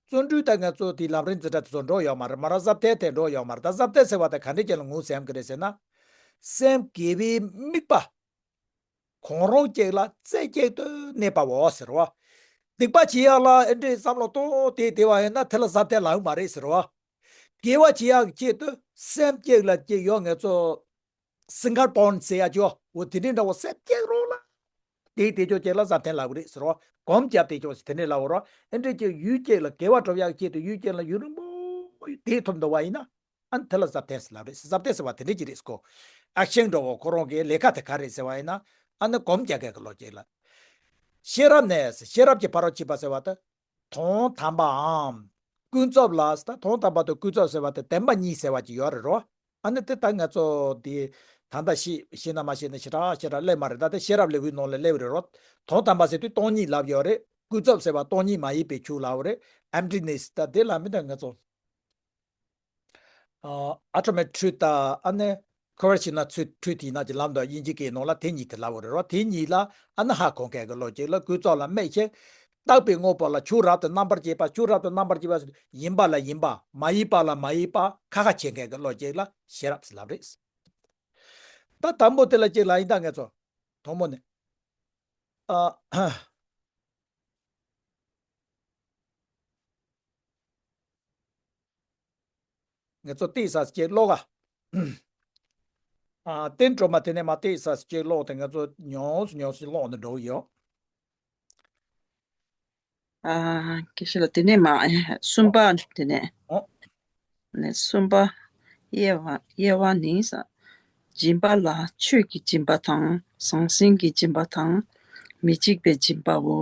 བརྩོན་འགྲུས་ད་ང་ཚོ་དེའི་ལམ་རིམ་འཛིན་གྲྭ་དེ་ཚོ་འགྲོ་ཡོད་མ་རེད། མ་ར་ཟབ་དོན་དེ་འགྲོ་ཡོད་མ་རེད། ད་ཟབ་དོན་ཟེར་བ་ད་ག་འདྲས་ཅིག་ལ་ངོས་ཟིན་གི་རེད་ཟེར་ན། སེམས་དགེ་བའི་དམིགས་པ་གང་རུང་ཅིག་ལ་རྩེ་གཅིག་ཏུ་གནས་པའོ་ཟེར་བ། སྡིག་པ་བྱེད་ཡག་ལ་ཨེ་འདྲས་བསམ་བློ་གཏོང་དེ་བསྡད་པ་ཡིན་ན་དེ་ལ་ཟབ་དོན་ལབ་ཀྱི་མ་རེད་ཟེར་བ། དགེ་བ་བྱེད་ཡག་གི་ཆེད་དུ་སེམས་གཅིག་ལ་གཅིག་ཡོད་ང་ཚོ། single point ཟེར་ཡ་ཅོ། འོ་དེ་འདྲའི་འདྲ་བོ་སེམས་བསྐྱེད་རོགས་ལ། དེའི་དེ་ཅོ་ཅེས་ལ་བཟའ་བརྟན་ལབ་རེད་ཟེར་རོ། གོམ་རྒྱབ་དེ་ཅོ་ཟེར་དེ་འདྲའི་ལབ་རོ། ཨེ་འདྲ་ཅིག་ཡུལ་གཅིག་ལ་དགེ་བ་སྒྲུབ་ཡག་ཆེད་དུ་ཡུལ་གཅིག་ལ་ཡུན་རིང་པོ་དེ་ཐུབ་འདུག་བ་ཡིན་ན། ཨ་ནི་དེ་ལ་བཟའ་བརྟན་ཟེར་ལབ་རེད། བཟའ་བརྟན་ཟེར་བ་དེ་འདྲ་ཅིག་རེད་ཟེར་གོ། action འདྲ་བོ་ཁོ་རང་གི་ལས་ཀ་དེ་ག་རེད་ཟེར་བ་ཡིན་ན། ཨ་ནི་གོམ་རྒྱག་མཁན་གྱི་བློ་ཅིག་ལ། ཤེས་རབ་ནས་ཤེས་རབ་ཀྱི་ཕ་རོལ་ཕྱིན་པ་ཟེར་བ་དེ། དོན་དམ་པའམ། ཀུན་རྫོབ་ལ་ད་དོན་དམ་པ་དང་ཀུན་རྫོབ་ཟེར་བ་དེ་བདེན་པ་གཉིས་ཟེར་བ་ཅིག་ཡོད་རེད་རོ། ཨ་ནི་དེ་ད་ང་ཚོ་དེ་ད་ལྟ་ཤེས་ཤེས་ན་མ་ཤེས་ན་ཞེ་དྲག་ཞེ་དྲག་སླེབས་མ་རེད། ད་དེ་ཤེས་རབ་ལེའུའི་ནང་ལ་སླེབས་རེད་རོ། དོན་དམ་པ་ཟེར་དུས་སྟོང་ཉིད་ལབ་ཡོད་རེད། ཀུན་རྫོབ་ཟེར་བ་སྟོང་ཉིད་མ་ཡིན་པའི་ཆོས་ལབ་རེད། emptiness ད་དེ་ལ་མི་ད་ང་ཚོ། ཨ་atomic truth ད་ཨ་ནི་ཁོ་བར་ཤི་ན་ཚུལ་truth ཡིན་ན་གྱི་ལམ་དང་དབྱིན་ཇི་སྐད་ནང་ལ་དེ་གཉིས་དེ་ལབ་པ་རེད་རོ། དེ་གཉིས་ལ་ཨ་ནི་ཧ་གོ་མཁན་གྱི་བློ་ཅིག་ལ་ཀུན་རྫོབ་ལ་དམིགས་ཤིང་། བརྟགས་པའི་དངོས་པོ་ལ་ཆོས་རབ་ཏུ་རྣམ་པར་འབྱེད་པ། ཆོས་རབ་ཏུ་རྣམ་པར་འབྱེད་པ་ཟེར་ཡིན་པ་ལ་ཡིན་པ་མ་ཡིན་པ་ལ་མ་ཡིན་པ་ཁ་ཁ་བྱེད་མཁན་གྱི་བློ་ཅིག་ལ་ཤེས་རབ་ཟེར་ལབ་རེད། ད་དང་པོ་དེ་ལ་ཅིག་ལ་ཡིན་ད་ང་ཚོ་དང་པོ་ནས་ཨ། ང་ཚོ་ཏིག་ཙམ་ཅིག་ཀློག་ག་ཨ་བསྟན་སྒྲོལ་མ་དེ་ནས་མ་ཏིག་ཙམ་ཅིག་ཀློག་སྟེ་ང་ཚོ་ཉུང་སུ་ཉུང་སུ་ཀློག་ནས་འགྲོ་གི་ཡོད། ཨ་སྐད་ཆ་ལ་དེ་ནས་མ་གསུམ་པ་དེ་ནས་ཨོ། ནས་གསུམ་པ་དབྱེ་བ་དབྱེ་བ་ནི་ས། སྦྱིན་པ་ལ་ཆོས་ཀྱི་སྦྱིན་པ་དང་ཟང་ཟིང་གི་སྦྱིན་པ་དང་མི་འཇིགས་པའི་སྦྱིན་པའོ།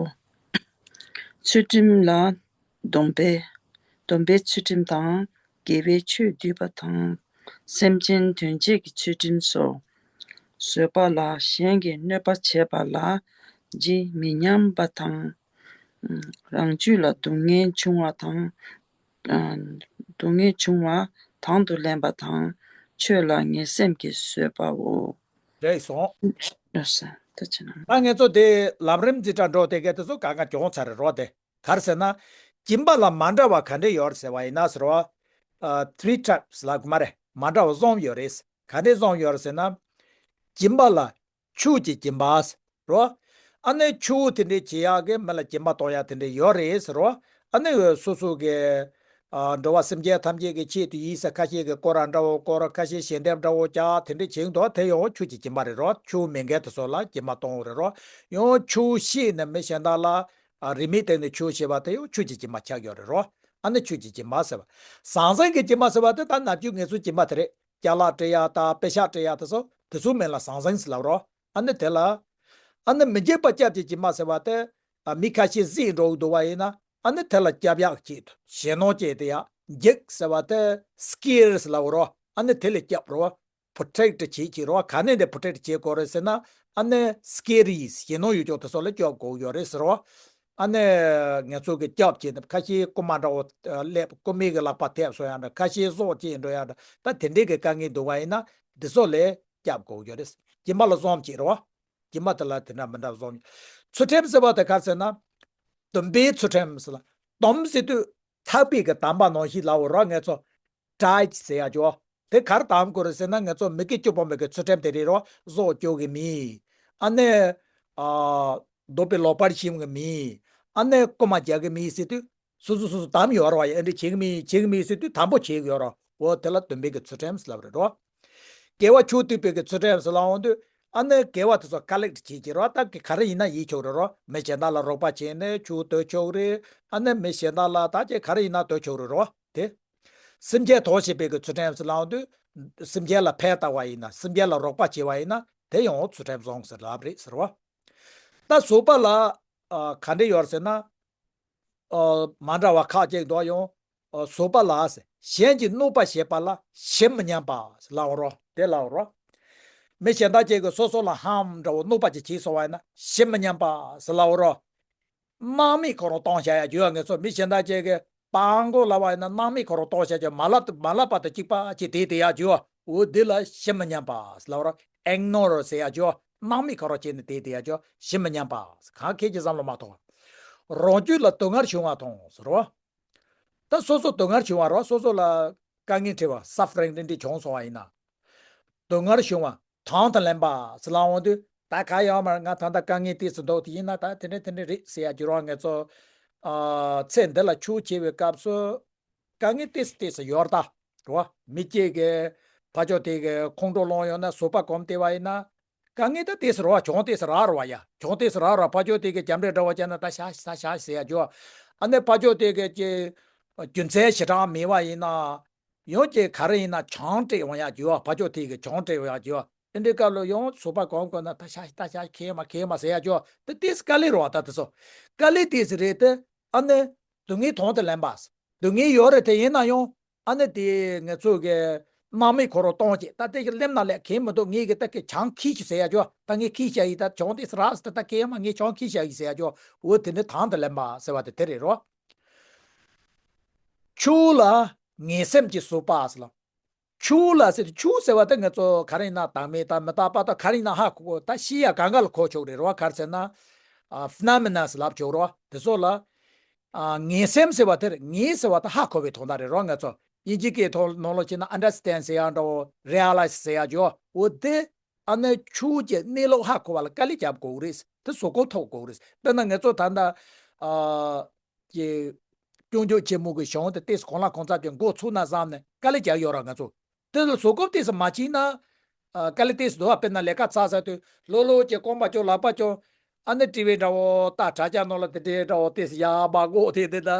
ཚུལ་ཁྲིམས་ལ་སྡོམ་པའི་སྡོམ་པའི་ཚུལ་ཁྲིམས་དང་དགེ་བའི་ཆོས་སྡུད་པ་དང་སེམས་ཅན་དོན་བྱེད་ཀྱི་ཚུལ་ཁྲིམས་སོ། བཟོད་པ་ལ་གཞན་གྱི་གནོད་པ་བྱས་པ་ལ་ཇི་མི་སྙམ་པ་དང་། རང་རྒྱུད་ལ་སྡུག་བསྔལ་འབྱུང་བ་དང་། སྡུག་བསྔལ་འབྱུང་བ་དང་དུ་ལེན་པ་དང་ཆོས་ལ་ངེས་སེམས་ཀྱིས་བཟོད་པའོ། རེད་སོང་། ད་ང་ཚོ་དེ་ལམ་རིམ་འཛིན་གྲྭ་འགྲོ་དེ་གས་དེ་ཚོ་གང་ག་གྱོང་ཚར་རེད་རོ་དེ། ག་རེ་ཟེར་ན། སྦྱིན་པ་ལ་མ་འདྲ་བ་ག་འདྲས་ཡོད་རེད་ཟེར་བ་ཡིན་ན་ཟེར་བ། ཨ་three types ལབ་གི་མ་རེད། མ་འདྲ་བ་གསུམ་ཡོད་རེད། ག་འདྲས་གསུམ་ཡོད་རེད་ཟེར་ན། སྦྱིན་པ་ལ་ཆོས་ཀྱི་སྦྱིན་པ་ཟེར་རོ། ཨ་ནི་ཆོས་དེ་འདྲས་བྱེད་ཡག་གི་མི་ལ་སྦྱིན་པ་གཏོང་ཡག་དེ་འདྲས་ཡོད་རེད་ཟེར་རོ། ཨ་ནི་སོ་སོ་གི་ཨ་འགྲོ་བ་སེམས་ཅན་ཐམས་ཅད་ཀྱི་ཆེད་དུ་ཡིན་ཟེར་ཁ་ཤས་ཀྱི་སྐོར་ར་འདྲ་བོ་སྐོར་ཁ་ཤས་ཞལ་འདེབས་འདྲ་བོ་བྱ་དེ་འདྲས་བྱེད་འདུག་དེ་ཡང་ཆོས་ཀྱི་སྦྱིན་པ་རེད་རོ། ཆོས་མེད་མཁན་དེ་ཚོ་ལ་སྦྱིན་པ་གཏོང་རེད་རོ། ཡང་ཆོས་ཤེས་ནས་མི་གཞན་དག་ལ། ཨ་རིས་མེད་སྟེང་ནས་ཆོས་བྱེད་པ་དེ་ཡང་ཆོས་ཀྱི་སྦྱིན་པ་ཆགས་ཡོད་རེད་རོ། ཨ་ནི་ཆོས་ཀྱི་སྦྱིན་པ་ཟེར་བ། ཟང་ཟིང་གི་སྦྱིན་པ་ཟེར་བ་དེ་ད་ནམ་རྒྱུན་ངལ་གསོའི་སྦྱིན་པ་དེ་རེད། ཅ་ལག་སྤྲད་ཡག་དང་པེ་ཤག་སྤྲད་ཡག་དེ་ཚོ་དེ་ཚོའི་མིང་ལ་ཟང་ཟིང་ཟེར་ལབ་རོ། ཨ་ནི་དེ་ལ། ཨ་ནི་མི་འཇིགས་པ་སྐྱབས་ཀྱི་སྦྱིན་པ་ཟེར་བ་དེ། ཨ་མི་ཁ་ཤས་གཟིགས་འགྲོ་གི་འདུག་བ་ཡིན་ན། ཨ་ནི་དེ་ལ་སྐྱབས་ཡག་ཆེད་དུ་ཞེད་སྣང་སྐྱེས་ཏེ་ཡག་འཇིགས་ཟེར་བ་དེ་scare ཟེར་ལབ་རོ། ཨ་ནི་དེ་ལས་སྐྱབས་རོ། protect བྱེད་ཀྱི་རོ། ག་ནས་འདི་protect བྱེད་དགོས་རེད་ཟེར་ན། ཨ་ནི་scary ཞེད་སྣང་ཡོད་ཀྱོག་དེ་ཚོ་ལ་སྐྱོབ་དགོས་ཡོད་རེད་ཟེར་རོ། ཨ་ནི་ང་ཚོ་གི་སྐྱབས་བྱེད་ནི་ཁ་ཤས་རྐུན་མ་འདྲ་བོ་སླེབས་རྐུན་མའི་གི་ལག་པ་ཐེབས་སོང་ཡག་འདྲ། ཁ་ཤས་སྲོག་བཅད་འགྲོ་ཡག་འདྲ། ད་དེ་འདྲའི་གི་དཀའ་ངལ་འདུག་བ་ཡིན་ན་འདི་ཚོ་ལས་སྐྱབས་དགོས་ཡོད་རེད། སྦྱིན་པ་ལ་གསུམ་བྱེད་རོ། སྦྱིན་པ་དེ་ལ་དེ་འདྲ་མི་འདྲ་བ་གསུམ། ཚུལ་ཁྲིམས་ཟེར་བ་དེ་ག་རེ་ཟེར་ན། སྡོམ་པའི་ཚུལ་ཁྲིམས་ཟེར་ལ། སྡོམ་ཟེར་དུས་ཐག་པའི་གི་དམ་པ་ནང་བཞིན་ལབ་པ་རེད་ངས་ཚོ། ཌའེཊ་ཟེར་ཡ་ཅིག་ཡོད། དེ་ག་རེ་དམ་དགོས་རེད་ཟེར་ན། ངས་ཚོ་མི་དགེ་བཅུ་སྤོང་བའི་གི་ཚུལ་ཁྲིམས་དེ་རེད་རོ། གཟུགས་སྐྱོ་གི་མིན། ཨ་ནི། ཨ། འདོད་པའི་ལོག་པར་ཞེན་གི་མིན། ཨ་ནི་རྐུན་མ་རྒྱག་གི་མིན་ཟེར་དུས། སོ་སོ་སོ་སོ་དམ་ཡོད་རེད་བ། ཡ་འདི་བྱེད་གི་མིན་བྱེད་གི་མིན་ཟེར་དུས་དམ་པོ་བྱེད་གི་ཡོད་རེད། འོ་དེ་ལ་སྡོམ་པའི་གི་ཚུལ་ཁྲིམས་ལབ་རེད་རོ། དགེ་བ་ཆོས་སྡུད་པའི་གི་ཚུལ་ཁྲིམས་ལབ་འོང་དུས། ཨ་ནི་དགེ་བ་དེ་ཚོ་ཀ་ལེག་བྱེད་ཀྱི་རོ། ད་ག་རེ་ཡིན་ན་ཡིན་ཆོག་རེད་རོ། མི་གཞན་དག་ལ་རོགས་པ་བྱས་ནས་ཆོས་སྡུད་ཆོག་རེད། ཨ་ནི་མི་གཞན་དག་ལ་ད་ཅིག་ག་རེ་ཡིན་ན་སྡུད་ཆོག་རེད་རོ། དེ། སེམས་ཅན་དོན་བྱེད་པའི་གི་ཚུལ་ཁྲིམས་ལབ་འོང་དུས། སེམས་ཅན་ལ་ཕན་བཏགས་པ་ཡིན་ན། སེམས་ཅན་ལ་རོགས་པ་བྱས་པ་ཡིན་ན། དེ་ཡང་ཚུལ་ཁྲིམས་བཟང་ཟེར་ལབ་རེད་ཟེར་བ། ད་བཟོད་པ་ལ། ཨ། ག་འདྲ་ཡོད་ཟེར་ན། ཨ། མ་འདྲ་བ་ཁག་ཅིག་འདུག་ཡང་། ཨ། བཟོད་པ་ལ་ཟེར། གཞན་གྱིས་གནོད་པ་བྱས་པ་ལ་ཞེ་མི་སྙམ་པ་ལབ་རོ། དེ་ལབ་རོ། མི་གཞན་དག་ཅིག་གིས་སོ་སོ་ལ་ཧམ་འདྲ་བོ་གནོད་པ་ཅིག་བྱས་སོང་བ་ཡིན་ན་ཞེ་མི་སྙམ་པ་ཟེར་ལབ་རོ། སྣང་མེད་ཁོ་རང་གཏོང་བྱ་ཡ་ཅིག་ཡོད། ངས་ཚོ་མི་གཞན་དག་ཅིག་གིས་སྤྲང་པོ་ལབ་པ་ཡིན་ན་སྣང་མེད་ཁོ་རང་གཏོང་བྱ་ཅིག་མ་ལབ་མ་ལབ་པ་དང་གཅིག་པ་ཅིག་དེ་དེ་ཡ་ཅིག་ཡོད། འོ་འདི་ལ་ཞེ་མི་སྙམ་པ་ཟེར་ལབ་རོ། ཨིག་ནོར་ཟེར་ཡ་ཅིག་ཡོད། སྣང་མེད་ཁོ་རང་བྱས་ནས་དེ་དེ་ཡ་ཅིག་ཡོད། ཞེ་མི་སྙམ་པ། གང་ཁྱེད་ཀྱི་བསམ་བློ་མ་ཐོངས། རང་རྒྱུད་ལ་སྡུག་བསྔལ་བྱུང་བ་མཐོང་ཟེར་རོ། ད་སོ་སོ་སྡུག་བསྔལ་བྱུང་བ་རོ། སོ་སོ་ལ་དཀའ་ངལ་འཕྲད་པ། སཱ་ཕ་རིང་འདི་འདྲ་བྱུང་སོང་བ་ཡིན་ན། སྡུག་བསྔལ་བྱུང་བ་དང་དུ་ལེན་པ་ཟེར་ལབ་འོང་དུས། ད་ག་ཡོད་མ་རེད། ང་ད་ལྟ་དཀའ་ངལ་ཏོག་ཙམ་འདུག་དེ་ཡིན་ན་ད་དེ་འདྲ་དེ་འདྲ་རེད་ཟེར་ཡ་ཅིག་ཡོད་རོ། ངས་ཚོ། ཨ། ཚེ་འདི་ལ་ཆོས་བྱེད་པའི་སྐབས་སུ། དཀའ་ངལ་ཏོག་ཙམ་ཏོག་ཙམ་ཡོད་རེད་ད། རེད་བ། མི་གཅིག་གིས་ཕར་ཕྱོགས་དེ་གི་ཁོང་ཁྲོ་ལངས་ཡོང་ན་བཟོད་པ་གོམས་བསྡད་པ་ཡིན་ན། དཀའ་ངལ་ད་ཏོག་ཙམ་རེད་བ། གྱོང་ཏོག་ཙམ་རག་རེད་བ་ཡ། གྱོང་ཏོག་ཙམ་རག་རེད་བ། ཕར་ཕྱོགས་དེ་གིས་རྒྱབ་འདྲེ་འདྲ་བོ་བྱས་ན་ད་བཞག་ད་བཞག་ཟེར་ཡ་ཅིག་ཡོད། ཨ་ནི་ཕར་ཕྱོགས་དེ་གིས་ཅིག་རྒྱུ་མཚན་ཞེ་དྲག་མེད་པ་ཡིན་ན། ཡང་ཅིག་ག་རེ་ཡིན་ན་ཆང་སྤྲད་ཡོང་ཡ་ཅིག་ཡོད། ཕར་ཕྱོགས་དེ་གིས་ཆང་སྤྲད་ཡོང་ཡ་ཅིག་ཡོད། དེ་འདྲའི་སྐབས་ལ་ཡང་བཟོད་པ་གོམས་དགོས་ན་ད་བཞག་ད་བཞག་ཁེལ་མ་ཁེལ་མ་ཟེར་ཡ་ཅིག་ཡོད། དེ་ཏོག་ཙམ་དཀའ་ལས་རེད་བ། ད་དེ་ཚོ་དཀའ་ལས་ཏོག་ཙམ་རེད་དེ། ཨ་ནི་སྡུག་བསྔལ་དང་དུ་ལེན་པ། སྡུག་བསྔལ་ཡོད་རེད་དེ། ཡིན་ན་ཡང་ཨ་ནི་དེ་ང་ཚོ་གི་སྣང་མེད་ཁོ་རང་གཏོང་བྱེད། ད་དེ་གི་སླེབས་ན་ལས་ཁེལ་མི་འདུག་ངས་གི་ད་གི་ཆང་ཁྱེར་ཤིག་ཟེར་ཡ་ཅིག་ཡོད། ད་ངས་ཁྱེར་བཞག་ཡིན། ད་གྱོང་དེ་རག་ཟེར། ད་ད་ཁེལ་མ་ངས་ཆང་ཁྱེར་བཞག་ཡིན་ཟེར་ཡ་ཅིག་ཡོད། འོ་དེ་ནི་དང་དུ་ལེན་པ་ཟེར་བ་དེ་དེ་རེད་རོ། ཆོས་ལ་ངེས་སེམས་ཀྱིས་བཟོད་པ་ཟེར་ལ། ཆོས་ལ་ཟེར། ཆོས་ཟེར་བ་དེ་ང་ཚོ་ག་རེ་ཡིན་ན་དག་མེད་དང་མི་རྟག་པ་དང་ག་རེ་ཡིན་ན་ཧ་གོ་གོ། ད་ཤེས་ཡ་གང་ག་ལ་གོ་ཆོག་རེད་རོ། ག་རེ་ཟེར་ན། ཨ། ཕི་ནོ་མི་ནཱ་ཟེར་ལབ་ཆོག་རོ། དེ་ཚོ་ལ། ཨ། ངེས་སེམས་ཟེར་བ་དེར། ངེས་ཟེར་བ་དེ་ཧ་གོ་བའི་དོན་དག་རེད་རོ། ང་ཚོ་དབྱིན་ཇིའི་སྐད་ཐོག་ནང་ལོགས་བྱས་ན་ཨན་ཌར་སི་ཊེན་ཌ་ཟེར་ཡ་འདྲ་བོ། རི་ཡ་ལའི་ཛི་ཟེར་ཡ་ཅིག་ཡོད། འོ་དེ། ཨ་ནི་ཆོས་ཀྱི་གནས་ལུགས་ཧ་གོ་བ་ལ་དཀའ་ལས་རྒྱབ་དགོས་རེད། དེ་བཟོད་སྒོམ་ཐོབ་དགོས་རེད། དཔེར་ན་ང་ཚོ་ད་ལྟ། ཨ། ཀྱི། སྐྱབས་མགོན་ཆེན་མོ་གི་གཞུང་དེ་ཏོག་ཙམ་གང་ལ་གང་འཚམ་ཅིག་མགོ་ཚོས་ན་བསམ་ནས་དཀའ་ལས་རྒྱག་ཡོད་ར། ང་ཚོ་དེ་ལ་བཟོད་སྒོམ་ཏོག་ཙམ་མ་བྱས་ན། ཨ། དཀའ་ལས་ཏོག་ཙམ་འདུག་བ། དཔེར་ན་ལས་ཀ་ཚར་ཚར་དུས་ལྷོད་ལྷོད་ཀྱི་རྐང་པ་ཅིག་ལག་པ་ཅིག་ཨ་ནི་ཊི་ཝི་འདྲ་བོ། ད་དྲ་རྒྱ་ནང་ལ་དེ་འདྲའི་འདྲ་བོ་ཏོག་ཙམ་ཡར་མར་སྒུག་དེ་དེ་ད་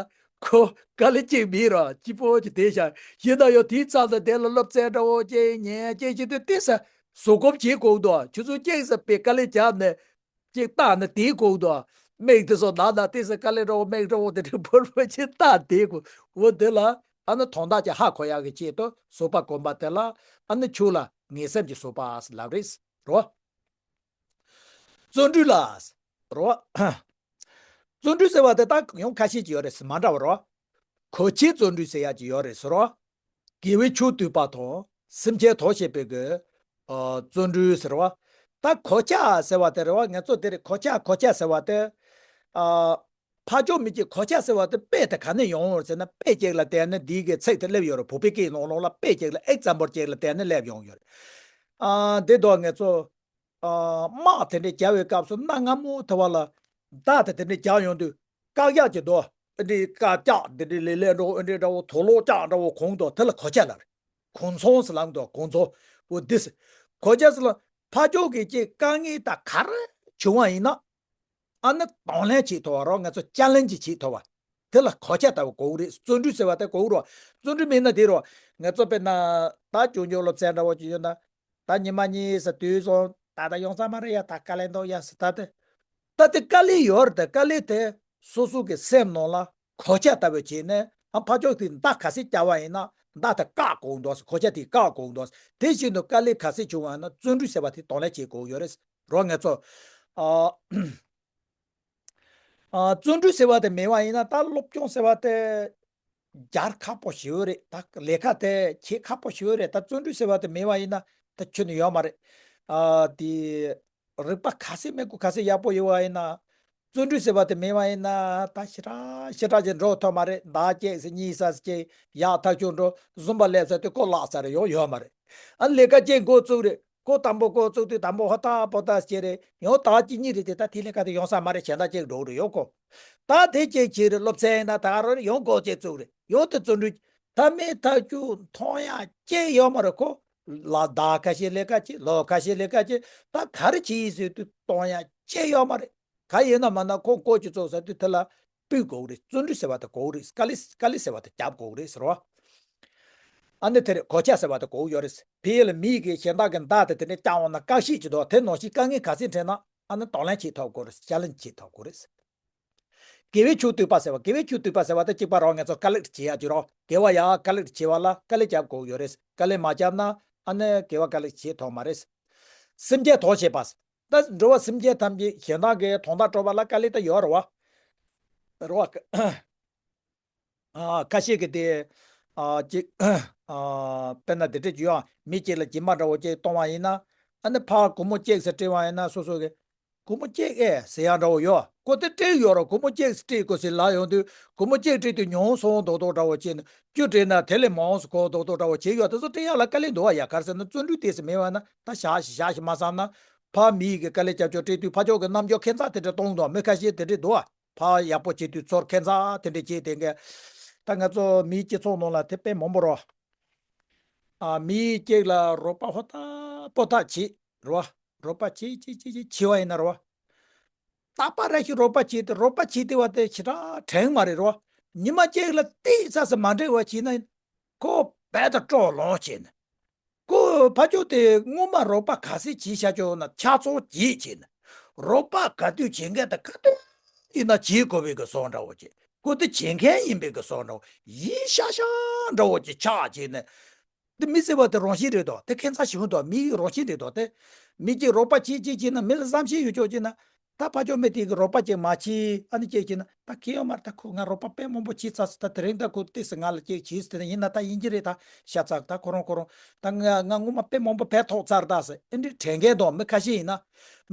ཁོ་དཀའ་ལས་གཅིག་མེད་ར། སྐྱིད་པོ་ཅིག་བསྡད་ཤག་ཡིན་ན་ཡང་དེའི་ཚབ་ཏུ་དེ་ལ་སློབ་ཚན་འདྲ་བོ་ཅིག་ཉན་ཅིག་བྱེད་དུས་ཏོག་ཙམ་བཟོད་སྒོམ་བྱེད་དགོས་འདུག་ཁྱོད་ཚོ་ཅིག་ཙམ་པའི་དཀའ་ལས་རྒྱབ་ནས། ཅིག་བལྟས་ནས་བསྡད་དགོས་འདུག་མིག་དེ་ཚོ་ནང་ན་ཏོག་ཙམ་དཀའ་ལས་འདྲ་བོ། མིག་འདྲ་བོ་དེ་འདྲ་འབུར་འབུར་ཅིག་བལྟས་བསྡད་དགོས། འོ་དེ་ལ་ཨ་ནི་དོན་དག་ཅིག་ཧ་གོ་ཡག་གི་ཆེད་དུ་བཟོད་པ་སྒོམ་པ་དེ་ལ་ཨ་ནི་ཆོས་ལ་ངེས་སེམས་ཀྱིས་བཟོད་པ་ཟེར་ལབ་རེད་རོ། བརྩོན་འགྲུས་ལ་རོ། བརྩོན་འགྲུས་ཟེར་བ་དེ་ད་ཡང་ཁ་ཤས་ཅིག་ཡོད་རེད། མ་འདྲ་བ་རོ། གོ་ཆའི་བརྩོན་འགྲུས་ཟེར་ཡག་ཅིག་ཡོད་རེད་ཟེར་རོ། དགེ་བའི་ཆོས་སྡུད་པ་དང་སེམས་ཅན་དོན་བྱེད་པའི་གི། ཨ། བརྩོན་འགྲུས་ཟེར་བ། ད་གོ་ཆ་ཟེར་བ་དེ་རེད་བ། ང་ཚོ་དེ་རེད། གོ་ཆ་གོ་ཆ་ཟེར་བ་དེ། ཨ། ཕར་ཕྱོགས་མི་གཅིག་གོ་ཆ་ཟེར་བ་དེ་དཔེ་དེ་ག་ནས་ཡོང་བ་ཟེར་ན། དཔེ་གཅིག་ལ་བརྟེན་ནས་འདི་གི་ཚིག་དེ་སླེབས་ཡོད་རེད། བོད་པའི་སྐད་ནང་ལོགས་ལ་དཔེ་གཅིག་ལ། ཨེག་ཛམ་པལ་གཅིག་ལ་བརྟེན་ནས་སླེབས་ཡོང་ཡོད་རེད། ཨ། འདི་དོ་ང་ཚོ། ཨ། དམག་དེ་འདྲ་རྒྱག་པའི་སྐབས་སུ་གནའ་སྔ་མོ་དེ་བ་ལ་མདའ་དེ་དེ་འདྲ་རྒྱག་ཡོང་དུས་བཀག་ཡག་ཅིག་འདུག་ཨ་འདྲའི་བཀག་ཀྱག་དེ་འདྲའི་ལེ་ལེ་འདྲ་བོ། ཨ་འདྲའི་འདྲ་བོ་དུག་ལོག་ཀྱག་འདྲ་བོ་གང་འདུག་དེ་ལ་གོ་ཆ་ལབ་རེད། གོ་མཚོན་ཟེར་ལབ་འདུག་གོ་མཚོན། འོ་འདི་ཟེར། གོ་ཆ་ཟེར་ལ། ཕར་ཕྱོགས་ཀྱི་ཅིག་དཀའ་ངལ་ད་ག་རེ་བྱུང་བ་ཡིན་ན། ཨ་ནི་གདོང་ལེན་བྱེད་ཐུབ་པ་རོ། ང་ཚོ་ཅེ་ལེན་ཇི་བྱེད་ཐུབ་པ། དེ་ལ་གོ་ཆ་ལྟ་བུ་དགོས་རེད། བརྩོན་འགྲུས་ཟེར་བ་དེ་དགོས་རོ། བརྩོན་འགྲུས་མེད་ན་དེ་རོ། ང་ཚོ་དཔེར་ན་ད་ཆོས་རྒྱུགས་སློབ་ཚན་འདྲ་བོ་ཅིག་ཡོད་ན། ད་ཉི་མ་གཉིས་ཙམ་དུས་སོང་། ད་ད་ཡོང་ས་མ་རེད་ཡ། ད་དཀའ་ལས་འདུག་ཡ་ཟེར། ད་དེ། ད་དེ་དཀའ་ལས་ཡོད་རེད། ད་དཀའ་ལས་དེ་སོ་སོ་གི་སེམས་ནང་ལ་གོ་ཆ་ལྟ་བུ་བྱས་ནས། ཨ། ཕར་ཕྱོགས་དེ་མདའ་ག་ཚོད་རྒྱབ་པ་ཡིན་ན་མདའ་དེ་བཀག་དགོས་འདུག་གོ་ཆ་དེ་བཀག་དགོས་འདུག་དེ་བཞིན་དུ་དཀའ་ལས་ག་ཚོད་བྱུང་བ་ཡིན་ན་བརྩོན་འགྲུས་ཟེར་བ་དེ་གདོང་ལེན་བྱེད་དགོས་ཡོད་རེད་རོ། ང་ཚོ། ཨ། ཨ། བརྩོན་འགྲུས་ཟེར་བ་དེ་མེད་པ་ཡིན་ན། ད་སློབ་སྦྱོང་ཟེར་བ་དེ་རྒྱག་ཁག་པོ་ཞེ་པོ་རེད། ད་ལས་ཀ་དེ་བྱེད་ཁག་པོ་ཞེ་པོ་རེད། ད་བརྩོན་འགྲུས་ཟེར་བ་དེ་མེད་པ་ཡིན་ན་ད་ཁྱོན་ནས་ཡོད་མ་རེད། ཨ། དེ་རིག་པ་ག་ཚོད་མི་དགོས། ག་ཚོད་ཡག་པོ་ཡོད་པ་ཡིན་ན། བརྩོན་འགྲུས་ཟེར་བ་དེ་མེད་པ་ཡིན་ན་ད་ཞེ་དྲག་ཞེ་དྲག་ཅིག་འགྲོ་ཐུབ་མ་རེད། ཟླ་གཅིག་ཙམ་གཉིས་ཙམ་ཅིག་ཡག་ཐག་ཆོད་འགྲོ། བཟུམ་པ་སླེབས་ཚར་དུས་ཁོ་བརླག་ཚར་ཡོང་ཡོད་མ་རེད། ཨ་ལས་ཀ་བྱེད་འགོ་བཙུགས་རེད། ཁོ་དང་པོ་འགོ་བཙུགས་དུས་དང་པོ་ཧོ་ཏ་པོ་ཏ་བྱས་རེད། ཡང་ཟླ་གཅིག་གཉིས་རེད་དེ་ད་དེ་ལས་ཀ་དེ་ཡོང་ས་མ་རེད། གཞན་དག་ཅིག་འགྲོ་རེད་ཡོད་ཁོ། ད་དེ་ཅིག་བྱས་རེད། སློབ་ཚན་ཡིན་ན་ད་རུང་ཡང་འགོ་ཅིག་བཙུགས་རེད། ཡང་དེ་བརྩོན་འགྲུས་ད་མེད་ཐག་ཆོད། མཐོང་ཡག་ཅིག་ཡོད་མ་རེད་ཁོ། ལ་ཟླ་ཁ་ཤས་ལས་ཀ་བྱེད། ལོ་ཁ་ཤས་ལས་ཀ་བྱེད། ད་ག་རེ་བྱེད་ཡིན་ཟེར་དུས་གཏོང་ཡག་ཅིག་ཡོད་མ་རེད། ག་ཡིན་ན་མ་ན་ཁོ་འགོ་ཅིག་བཙུགས་ས་དུས་དེ་ལ་སྤུས་དགོས་རེད། བརྩོན་འགྲུས་ཟེར་བ་དེ་དགོས་རེད། དཀའ་ལས་དཀའ་ལས་ཟེར་བ་དེ་རྒྱབ་དགོས་རེད་ཟེར་བ། ཨ་ནི་དེ་རེད། གོ་ཆ་ཟེར་བ་དེ་དགོས་ཡོད་རེད། ཕ་གི་ལ་མི་གི་གཞན་དག་གི་མདའ་དེ་དེ་འདྲ་བརྐྱངས་འོང་ན་དཀའ་ཤེས་ཅིག་འདུག་དེ་ནང་བཞིན་དཀའ་ངལ་ག་ཚད་འཕྲད་ན་ཨ་ནི་གདོང་ལེན་བྱེད་ཐུབ་དགོས་རེད། ཅ་ལེན་བྱེད་ཐུབ་དགོས་རེད། དགེ་བའི་ཕྱོགས་བཏུད་པ་ཟེར་བ། དགེ་བའི་ཕྱོགས་བཏུད་པ་ཟེར་བ་དེ་གཅིག་པ་རང་ངེད་ཚོ་ཀ་ལེག་བྱེད་ཡ་ཅིག་རོ། དགེ་བ་ཡག་ཀ་ལེག་བྱེད་པ་ལ་དཀའ་ལས་རྒྱབ་དགོས་ཡོད་རེད། དཀའ་ལས་མ་བརྒྱབ་ན་ཨ་ནི་དགེ་བ་ཀ་ལེག་བྱེད་ཐུབ་མ་རེད། སེམས་ཅན་དོན་བྱེད་པ། ད་འགྲོ་བ་སེམས་ཅན་ཐམས་ཅད་གཞན་དག་གི་དོན་དག་སྒྲུབ་པ་ལ་དཀའ་ལས་ད་ཡོད་རེད་བ། རེད་བ། ཨ་ཁ་ཤས་ཀྱིས་དེ་ཨ་ཅིག་ཨ་དཔེར་ན་དེ་འདྲ་ཅིག་ཡོད། མི་གཅིག་ལ་སྦྱིན་པ་འདྲ་བོ་ཅིག་གཏོང་བ་ཡིན་ན། ཨ་ནི་ཕར་སྒོར་མོ་གཅིག་ཙམ་སྤྲད་པ་ཡིན་ན་སོ་སོ་གི་སྒོར་མོ་གཅིག་ཨེ་ཟེར་ཡག་འདྲ་བོ་ཡོད། ཁོ་དེ་སྤྲད་ཡོད་རེད། སྒོར་མོ་གཅིག་ཙམ་སྤྲད་དགོས་ཟེར་ལབ་ཡོང་དུས་སྒོར་མོ་གཅིག་སྤྲད་དུས་ཉུང་སོང་མདོག་མདོག་འདྲ་བོ་བྱས་ནས་བཅུ་སྤྲད་ན་དེ་ལས་མང་སོང་མདོག་མདོག་འདྲ་བོ་བྱས་ཡོད། དེ་ཚོ་སྤྲད་ཡག་ལ་དཀའ་ལས་འདུག་བ་ཡ། ག་རེ་ཟེར་ན་བརྩོན་འགྲུས་དེ་ཙམ་མེད་པ་ན་ད་བཞག་ཞིག་བཞག་ཞིག་མ་བསམ་ན། ཕར་མི་ཡི་གི་དཀའ་ལས་རྒྱབ་སྐྱོར་སྤྲད་དུས་ཕར་ཕྱོགས་ཀྱི་རྣམ་འགྱུར་ཁྱད་མཚར་དེ་འདྲ་གཏོང་འདུག་མི་ཁ་ཤས་དེ་འདྲ་འདུག་བ། ཕར་ཡག་པོ་བྱེད་དུས་ཚུར་ཁྱད་མཚར་དེ་འདྲ་བྱེད་དེ་འགས། ད་ང་ཚོ་མིའི་སྤྱི་ཚོགས་ནང་ལ་དེ་དཔེ་མང་པོ་རེད། ཨ་མི་གཅིག་ལ་རོགས་པ་ཧོ་ཐག་པོ་ཐག་བྱེད་རེད་བ། རོགས་པ་བྱེད་བྱེད་བྱེད་བྱེད་བྱེད་པ་ཡིན་ན་རེད་བ། རྟག་པ་རེ་ཞིག་རོགས་པ་བྱེད་དེ་རོགས་པ་བྱེད་དེ་བ་དེ་ཞེ་དྲག་དྲན་མ་རེད་རེད་བ། ཉི་མ་གཅིག་ལ་ཏིག་ཙམ་ཙམ་མ་འགྲིག་པ་བྱས་ན་ཁོ་རྦད་དེ་སྤྲོ་ལངས་བྱས་ནས། ཁོ་ཕར་ཕྱོགས་དེ་སྔོན་མ་རོགས་པ་ག་ཚད་བྱས་བཞག་ཀྱོག་ན་ཆ་ཚང་བྱས་བྱས་ནས། རོགས་པ་ག་དུས་བྱེད་མཁན་དང་ག་དུས་ཡིན་ན་བྱེད་དགོས་པའི་གི་བཟོ་འདྲ་བོ་བྱས། ཁོ་དེ་བྱེད་མཁན་ཡིན་པའི་གི་བཟོ་འདྲ་བོ་ཡིད་ཤག་ཤག་འདྲ་བོ་ཅིག་ཆགས་བྱས་ནས། དེ་མི་ཟེར་བ་དེ་རང་བཞིན་རེད་དོ། དེ་ཁྱད་མཚར་ཞིག་འདུག་མི་ཡི་རང་བཞིན་རེད་དོ། དེ་མི་གཅིག་རོགས་པ་བྱེད་བྱེད་བྱེད་ན་མི་ལ་བསམ་ཤེས་ཡོད་ཀྱོག་བྱེད་ན། ད་ཕར་ཕྱོགས་མི་དེ་གི་རོགས་པ་ཅིག་མ་བྱེད་ཨ་ནི་ཅིག་བྱེད་ན་ད་ཁེ་ཡོད་མ་རེད། ད་ཁོ་ང་རོགས་པ་དཔེ་མང་པོ་བྱེད་ཚར་སོང་། ད་དེ་རིང་ད་ཁོ་ཏོག་ཙམ་ང་ལ་ཅིག་བྱེད་ཟེར་ན་ཡིན་ན་ད་ཡིན་གྱི་རེད། ད་ཤ་ཚ་ད་ཁོ་རང་ཁོ་རང་ད་ང་ང་སྔོན་མ་དཔེ་མང་པོ་ཕན་ཐོགས་ཚར་ད་ཟེར་ཨེ་འདྲ་དྲན་མཁན་དང་མི་ཁ་ཤས་ཡིན་ན།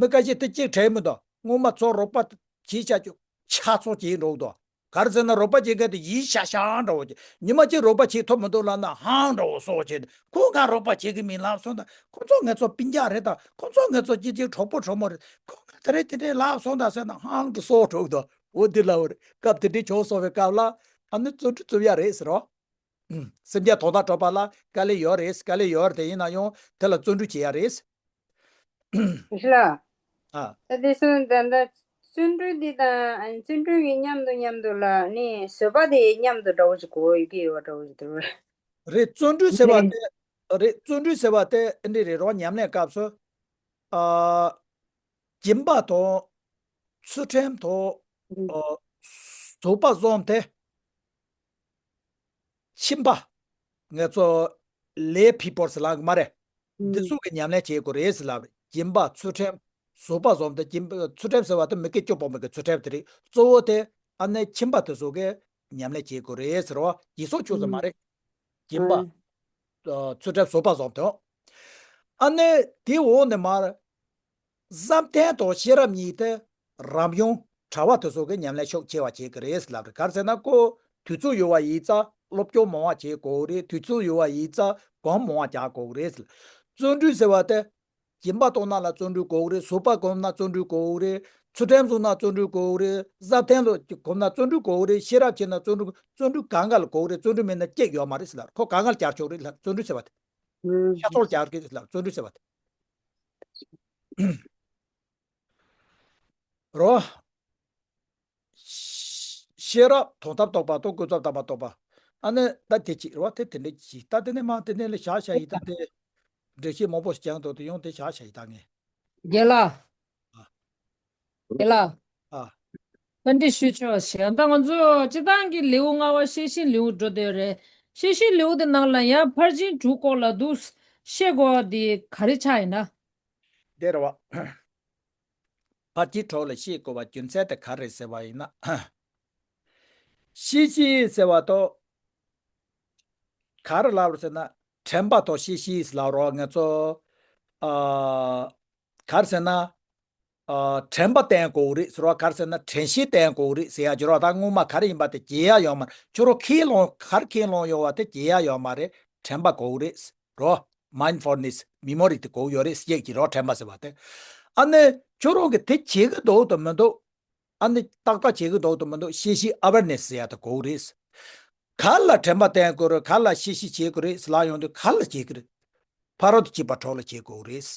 མི་ཁ་ཤས་དེ་གཅིག་དྲན་མི་འདུག་སྔོན་མ་ཚོ་རོགས་པ་བྱེད་བྱ་ཆོག་ཆ་ཚང་བྱེད་འགྲོ་འདུག་ག་རེ་ཟེར་ན་རོགས་པ་བྱེད་མཁན་དེ་ཡིད་ཤ་ཤ་འདྲ་བོ་བྱེད། ཉི་མ་གཅིག་རོགས་པ་བྱེད་ཐུབ་མི་འདུག་ལབ་ན་ཧང་འདྲ་བོ་སོགས་བྱེད། ཁོ་གང་རོགས་པ་བྱེད་ཀྱི་མིན་ལབ་སོང་ད། ཁོ་ཚོ་ངེད་ཚོ་སྤུན་ཀྱག་རེད་ད། ཁོ་ཚོ་ངེད་ཚོ་གཅིག་གཅིག་གྲོགས་པོ་གྲོགས་མོ་རེད། ཁོ་གང་དེ་རེད་དེ་རེད་ལབ་སོང་ད་ཟེར་ན་ཧང་འདྲ་སོགས་འགྲོ་འདུག་འོ་འདི་ལབ་རེད། སྐབས་དེ་འདྲའི་བྱུང་སོང་བའི་སྐབས་ལ་ཨ་ནི་བརྩོན་འགྲུས་རྩུབ་ཡ་རེད་ཟེར་རོ། སེམས་ཅན་དོན་དག་སྒྲུབ་པ་ལ་དཀའ་ལས་ཡོད་རེད། དཀའ་ལས་ཡོད་རེད། དེ་ཡིན་ན་ཡང་དེ་ལ་བརྩོན་འགྲུས་བྱེད་ཡ་རེད། ཞི་ལ། ཨ། ད་དེ་སོང་ད་ད་བརྩོན་འགྲུས་འདི་དང་ཨ་ནི་བརྩོན་འགྲུས་ཀྱི་མཉམ་དུ་མཉམ་དུ་ལ་ནི་བཟོད་པ་དེ་མཉམ་དུ་འདྲ་བོ་ཞིག་དགོས་ཡོད་ཀྱི་ཡོད་འདྲ་བོ་ཞིག་འདུག་རེད། བརྩོན་འགྲུས་ཟེར་བ་དེ་རེད། བརྩོན་འགྲུས་ཟེར་བ་དེ་འདི་རེད་རོ། ཉམས་ལེན་སྐབས་སུ་ཨ་སྦྱིན་པ་དང་ཚུལ་ཁྲིམས་དང་ཨ་བཟོད་པ་བཟུང་སྟེ། ཁྱིམ་པ། ང་ཚོ་ལས་ཕི་པོར་ཟེར་ལབ་གི་མ་རེད། འདི་ཚོ་གི་ཉམས་ལེན་བྱེད་དགོས་རེད་ཟེར་ལབ་རེད། སྦྱིན་པ་ཚུལ་ཁྲིམས་བཟོད་པ་བཟུང་སྟེ། སྦྱིན་པ་ཚུལ་ཁྲིམས་ཟེར་བ་དེ་མི་དགེ་བཅུ་སྤོང་བའི་གི་ཚུལ་ཁྲིམས་དེ་རེད། གཙོ་བོ་དེ་ཨ་ནི་ཁྱིམ་པ་དེ་ཚོ་གི་ཉམས་ལེན་བྱེད་དགོས་རེད་ཟེར་བ་ཡིན་སོགས་ཆོས་ཟེར་མ་རེད། སྦྱིན་པ་ཚུལ་ཁྲིམས་བཟོད་པ་བཟུང་སྟེ། ཨ་ནི་དེའི་འོག་ནས་མར། བསམ་གཏན་དང་ཤེས་རབ་གཉིས་དེ་རབ་བྱུང་གྲྭ་པ་དེ་ཚོ་གི་ཉམས་ལེན་ཤུགས་ཆེ་བ་བྱེད་ཀྱི་རེད་ལབ་རེད། ག་རེ་ཟེར་ན་ཁོ་དུས་ཚོད་ཡོད་པ་ཡིན་ཙང་སློབ་སྦྱོང་མང་བ་བྱེད་དགོས་རེད། དུས་ཚོད་ཡོད་པ་ཡིན་ཙང་སྒོམ་མང་བ་རྒྱག་དགོས་རེད། བརྩོན་འགྲུས་ཟེར་བ་དེ་སྦྱིན་པ་གཏོང་ན་ལ་བརྩོན་འགྲུས་དགོས་རེད། བཟོད་པ་སྒོམ་ན་བརྩོན་འགྲུས་དགོས་རེད། ཚུལ་ཁྲིམས་བསྲུང་ན་བརྩོན་འགྲུས་དགོས་རེད། བསམ་གཏན་ལ་སྒོམ་ན་བརྩོན་འགྲུས་དགོས་རེད། ཤེས་རབ་བྱེད་ན་བརྩོན་འགྲུས། བརྩོན་འགྲུས་གང་ག་ལ་དགོས་རེད། བརྩོན་འགྲུས་མེད་ན་གཅིག་ཡོད་མ་རེད་ཟེར་ལབ། ཁོ་གང་ག་ལ་བྱ་ཆོག་རེད་ལབ། བརྩོན་འགྲུས་ཟེར་བ་དེ། ཤ་ཚོར་རྒྱག་གི་ལབ་བརྩོན་འགྲུས་ཟེར་བ་དེ། རོ། ཤེས་རབ་དོན་དམ་རྟོགས་པ་དང་ཀུན་རྫོབ་དམ་པ་རྟོགས་པ། ཨ་ནི་ད་དེ་གཅིག་རོ། དེ་དེ་འདྲ་གཅིག་ད་དེ་ནས་མ་དེ་ནས་ལ་བཞག་བཞག་ཡིན་ད་དེ། འགྲེལ་བཤད་མང་པོ་ཞིག་ཀྱང་འདུག་དེ་ཡང་དེ་བཞག་བཞག་ཡིན་ད་ངས། རྒན་ལགས། ཨ། རྒན་ལགས། ཨ། བཀའ་འདྲི་ཞུ་ཆོག་ཞེ་ད་ང་ཚོ་སྤྱི་བཏང་གི་ལེའུ་ལྔ་པ་ཤེས་བཞིན་ལེའུ་འགྲོ་བསྡད་རེད། ཤེས་བཞིན་ལེའུ་དེ་ནང་ལ་ཡང་ཕར་ཕྱིན་དྲུག་སྐོར་ལ་འདུག་ཤེས་དགོས་པ་དེ་ག་རེ་ཆགས་ཡིན་ན། དེ་རེད་བ། ཕར་ཕྱིན་དྲུག་ལ་ཤེས་དགོས་པ་རྒྱུ་མཚན་དེ་ག་རེ་ཟེར་བ་ཡིན་ན། ཤེས་བཞིན་ཟེར་བ་དོ། ག་རེ་ལབ་རེད་ཟེར་ན། དྲན་པ་དང་ཤེས་བཞིན་ལབ་རོགས་ང་ཚོ། ཨ། ག་རེ་ཟེར་ན། ཨ། དྲན་པ་བསྟེན་དགོས་རེད་ཟེར་བ། ག་རེ་ཟེར་ན་དྲན་ཤེས་བསྟེན་དགོས་རེད་ཟེར་ཡ་ཅིག་རེད་བ། ད་སྔོན་མ་ག་རེ་ཡིན་པ་དེ་བརྗེད་ཡ་ཡོད་མ་རེད། ཁྱོད་རང་ཁས་བླངས་ག་རེ་ཁས་བླངས་ཡོད་བ་དེ་བརྗེད་ཡ་ཡོད་མ་རེད། དྲན་པ་དགོས་རེད་རོ། མའིན་ཌ་ཕུལ་ནེ་སི་མེ་མོ་རི་དེ་དགོས་ཡོད་རེད་ཟེར་གྱི་རོ། དྲན་པ་ཟེར་བ་དེ། ཨ་ནི་ཁྱོད་རང་གིས་དེ་བྱེད་ཀྱི་འདུག་དང་མི་འདུག་ཨ་ནི་ཏག་ཏག་བྱེད་ཀྱི་འདུག་དང་མི་འདུག་ཤེས་བཞིན་ཨ་ཝེར་ནེ་སི་ཟེར་ཡ་དེ་དགོས་རེད། ག་ལ་དྲན་པ་བསྟེན་དགོས་རེད། ག་ལ་ཤེས་བཞིན་བྱེད་དགོས་རེད་ཟེར་ལབ་ཡོང་དུས་ག་ལ་བྱེད་ཀྱི་རེད། ཕ་རོལ་ཏུ་ཕྱིན་པ་གྲོགས་ལ་བྱེད་དགོས་རེད།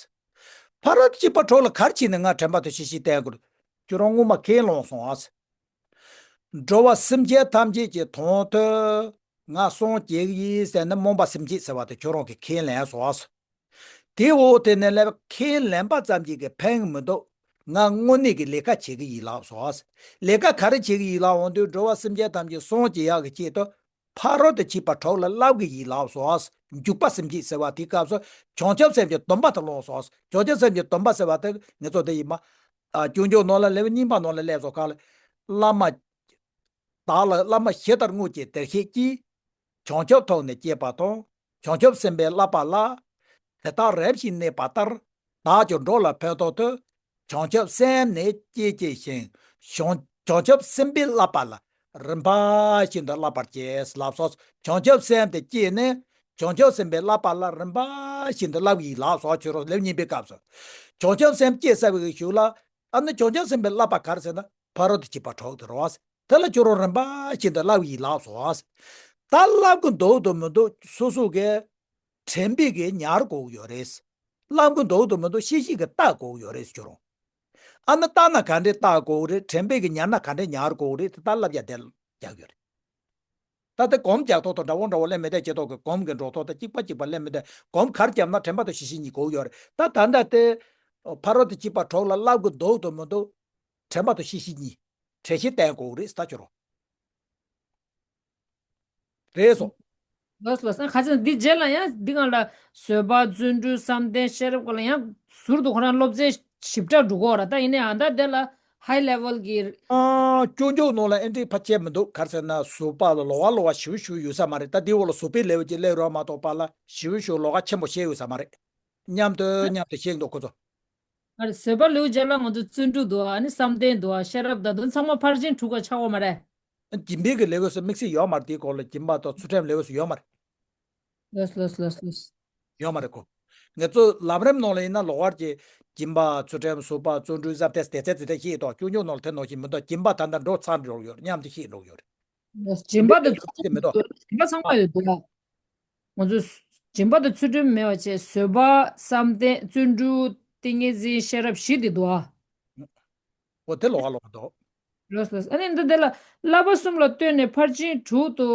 ཕ་རོལ་ཏུ་ཕྱིན་པ་གྲོགས་ལ་ག་རེ་བྱས་ནས་ང་དྲན་པ་དང་ཤེས་བཞིན་བསྟེན་དགོས་རེད། ཁྱོད་རང་སྔོན་མ་ཁས་བླངས་སོང་ཨ། འགྲོ་བ་སེམས་ཅན་ཐམས་ཅད་ཀྱི་དོན་དུ་ང་སངས་རྒྱས་ཀྱི་ཡིན་ཟེར་ནས་སྨོན་པ་སེམས་བསྐྱེད་ཟེར་བ་དེ་ཁྱོད་རང་གིས་ཁས་ལེན་སོང་ཨ། དེའི་འོག་དེ་ནས་ལས་ཁས་ལེན་པ་ཙམ་གྱིས་ཀྱི་ཕན་གྱི་མི་འདུག་ང་དངོས་གནས་ཀྱི་ལས་ཀ་བྱེད་ཀྱི་ཡིན་ལབ་སོང་ཨ། ལས་ཀ་ག་རེ་བྱེད་ཀྱི་ཡིན་ལབ་འོང་དུས་འགྲོ་བ་སེམས་ཅན་ཐམས་ཅད་སངས་རྒྱས་ཡག་གི་ཆེད་དུ། ཕ་རོལ་ཏུ་ཕྱིན་པ་གྲོགས་ལ་བསླབ་ཀྱི་ཡིན་ལབ་སོང་ཨ། འཇུག་པ་སེམས་བསྐྱེད་ཟེར་བ་དེའི་སྐབས་སུ་བྱང་ཆུབ་སེམས་ཀྱི་སྡོམ་པ་དེ་བླངས་སོང་ཨ། བྱང་ཆུབ་སེམས་ཀྱི་སྡོམ་པ་ཟེར་བ་དེ་ངེད་ཚོ་དེ་ཡིན་མ། ཨ། སྐྱོན་བརྗོད་ནང་ལ་ལེའུ་གཉིས་པ་ནང་ལ་སླེབས་སོང་ག་ལ། བླ་མ། བདག་ལ་བླ་མ་ཇི་ལྟར་བསྔོ་བྱའི་བདེར་གཤེགས་ཀྱིས། བྱང་ཆུབ་ཐོབ་ནས་སྐྱེས་པ་དང་། བྱང་ཆུབ་སེམས་དཔའི་བསླབ་པ་ལ། དེ་དག་རབ་ཞིག་གནས་པ་ལྟར། བདག་ཀྱང་འགྲོ་ལ་ཕན་ཐོགས་ཏེ། བྱང་ཆུབ་སེམས་ནི་བསྐྱེད་བགྱི་ཞིང་། བྱང་བྱང་ཆུབ་སེམས་དཔའི་བསླབ་པ་ལ། རིམ་པ་བཞིན་དུ་བསླབ་པར་བྱེད་ལབ་སོ། བྱང་ཆུབ་སེམས་དེ་བསྐྱེད་ནས། བྱང་ཆུབ་སེམས་དཔའི་བསླབ་པ་ལ་རིམ་པ་བཞིན་དུ་བསླབ་ཀྱི་ཡིན་ལབ་སོ། ཁྱོད་རང་ལེའུ་གཉིས་པའི་སྐབས་སུ། བྱང་ཆུབ་སེམས་བསྐྱེད་ཚར་བའི་གཞུག་ལ། ཨ་ནི་བྱང་ཆུབ་སེམས་དཔའི་བསླབ་པ་ག་རེ་ཟེར་ན། ཕ་རོལ་ཏུ་ཕྱིན་པ་གྲོགས་དེ་རེད་བ། དེ་ལ་ཁྱོད་རང་རིམ་པ་བཞིན་དུ་བསླབ་ཀྱི་ཡིན་ལབ་སོ། ད་བསླབ་ཀྱི་འདུག་དང་མི་འདུག་སོ་སོ་གིས་དྲན་པས་ཀྱིས་ཉར་དགོས་ཡོད་རེད། བསླབ་ཀྱི་འདུག་དང་མི་འདུག་ཤེས་བཞིན་གྱིས་བལྟ་དགོས་ཡོད་རེད་ཁྱོད་རང་། ཨ་ནི་བལྟ་ན་ག་འདྲས་བལྟ་དགོས་རེད། དྲན་པས་ཀྱིས་ཉར་ན་ག་འདྲས་ཉར་དགོས་རེད། དེ་ལྟར་བསླབ་བྱ་དེ་རྒྱག་ཡོད་རེད། ད་ལྟ་སྒོམ་རྒྱག་ཐོག་དང་འདྲ་བོ་འདྲ་བོ་ལས་མི་འདས་བྱེད་ཐོག་གི་སྒོམ་གྱི་འགྲོ་ཐོག་དང་གཅིག་པ་གཅིག་པ་ལས་མི་འདས། སྒོམ་གར་བརྒྱབ་ན་དྲན་པ་དང་ཤེས་བཞིན་གཉིས་དགོས་ཡོད་རེད། ད་ད་ལྟ་དེ་ཕ་རོལ་ཏུ་ཕྱིན་པ་གྲོགས་ལ་བསླབ་ཀྱི་འདུག་དང་མི་འདུག་དྲན་པ་དང་ཤེས་བཞིན་གཉིས། དྲན་ཤེས་བསྟེན་དགོས་རེད་ད་ཁྱོད་རང་། རེད་སོ། ལོས་ལོས། ཨ་ཁ་ཅན་འདི་རྗེས་ལ་ཡང་འདི་སྒང་ལ་བཟོད་པ་བརྩོན་འགྲུས་བསམ་གཏན་ཤེས་རབ་སྐོར་ལ་ཡང་ཟུར་དུ་ཁོ་རང་སློབ་ཚན་ཞིབ་ཕྲ་འགྲོ་གི་ཡོད་ར། ད་ཡིན་ནའི་ཨ་ད་དེ་ལ་ཧའི་ལེ་ཝལ་གྱི། ཨ། སྐྱོན་བརྗོད་ནང་ལ་ཨེ་འདྲའི་ཕལ་ཆེར་མི་འདུག་ག་རེ་ཟེར་ན་བཟོད་པ་ལ་ལོགས་ཀ་ལོགས་ཀ་ཞེ་པོ་ཞེ་པོ་ཡོད་ས་མ་རེད། ད་འདི་འོག་ལ་བཟོད་པའི་ལེའུ་གཅིག་སླེབས་རོགས་མ་གཏོགས་པ་ལ་ཞེ་པོ་ཞེ་པོ་ལོགས་ཀ་ཆེན་པོ་བཤད་ཡོད་ས་མ་རེད། མཉམ་དུ་མཉམ་དུ་བཤད་འདུག་ཁོ་ཚོ། ཨ་རེ་བཟོད་པ་ལེའུ་བརྒྱད་ལ་ང་ཚོ་བརྩོན་འགྲུས་འདུག་ཨ་ནི་བསམ་གཏན་འདུག་ཤེས་རབ་དང་འདི་ཚང་མ་ཕར་ཕྱིན་དྲུག་ག་ཆགས་ཡོད་མ་རེད། སྦྱིན་པའི་གི་ལེའུ་སུ་དམིགས་བསལ་ཡོད་མ་རེད། དེའི་སྐོར་ལ་སྦྱིན་པ་དང་ཚུལ་ཁྲིམས་ལེའུ་སུ་ཡོད་མ་རེད། ལོས་ལོས་ལོས་ལོས། ཡོད་མ་རེད་ཁོ། ངེད་ཚོ་ལམ་རིམ་ནང་ལ་ཡིན་ན་ལོགས་ཀ་གི་སྦྱིན་པ་ཚུལ་ཁྲིམས་བཟོད་པ་བརྩོན་འགྲུས་བསམ་གཏན་དེ་ཚོ་དེ་འདྲ་བཤད་དོ། སྐྱོན་བརྗོད་ནང་ལ་དེ་ནང་བཞིན་མི་འདུག་སྦྱིན་པ་ད་ལྟ་འགྲོ་ཚར་འགྲོ་ཡོད་རེད། མཉམ་དུ་བཤད་འགྲོ་ཡོད་རེད། སྦྱིན་པ་དང་ཚུལ་ཁྲིམས་དེ་མི་འདུག་སྦྱིན་པ་ཚང་མ་ཡོད་འདུག་ང་ཚོས་སྦྱིན་པ་དང་ཚུལ་ཁྲིམས་མེད་པ་བྱས་བཟོད་པ་བསམ་གཏན་བརྩོན་འགྲུས་ཏིང་ངེ་འཛིན་ཤེས་རབ་བཞི་དེ་འདུག་ཨ། འོ་དེ་ལོགས་ཀ་ལོགས་ཀ་འདུག་ལོས་ལོས། ཨ་ནི་འདི་དེ་ལ་བསླབ་པ་གསུམ་ལ་ལྟོས་ནས་ཕར་ཕྱིན་དྲུག་ཏུ་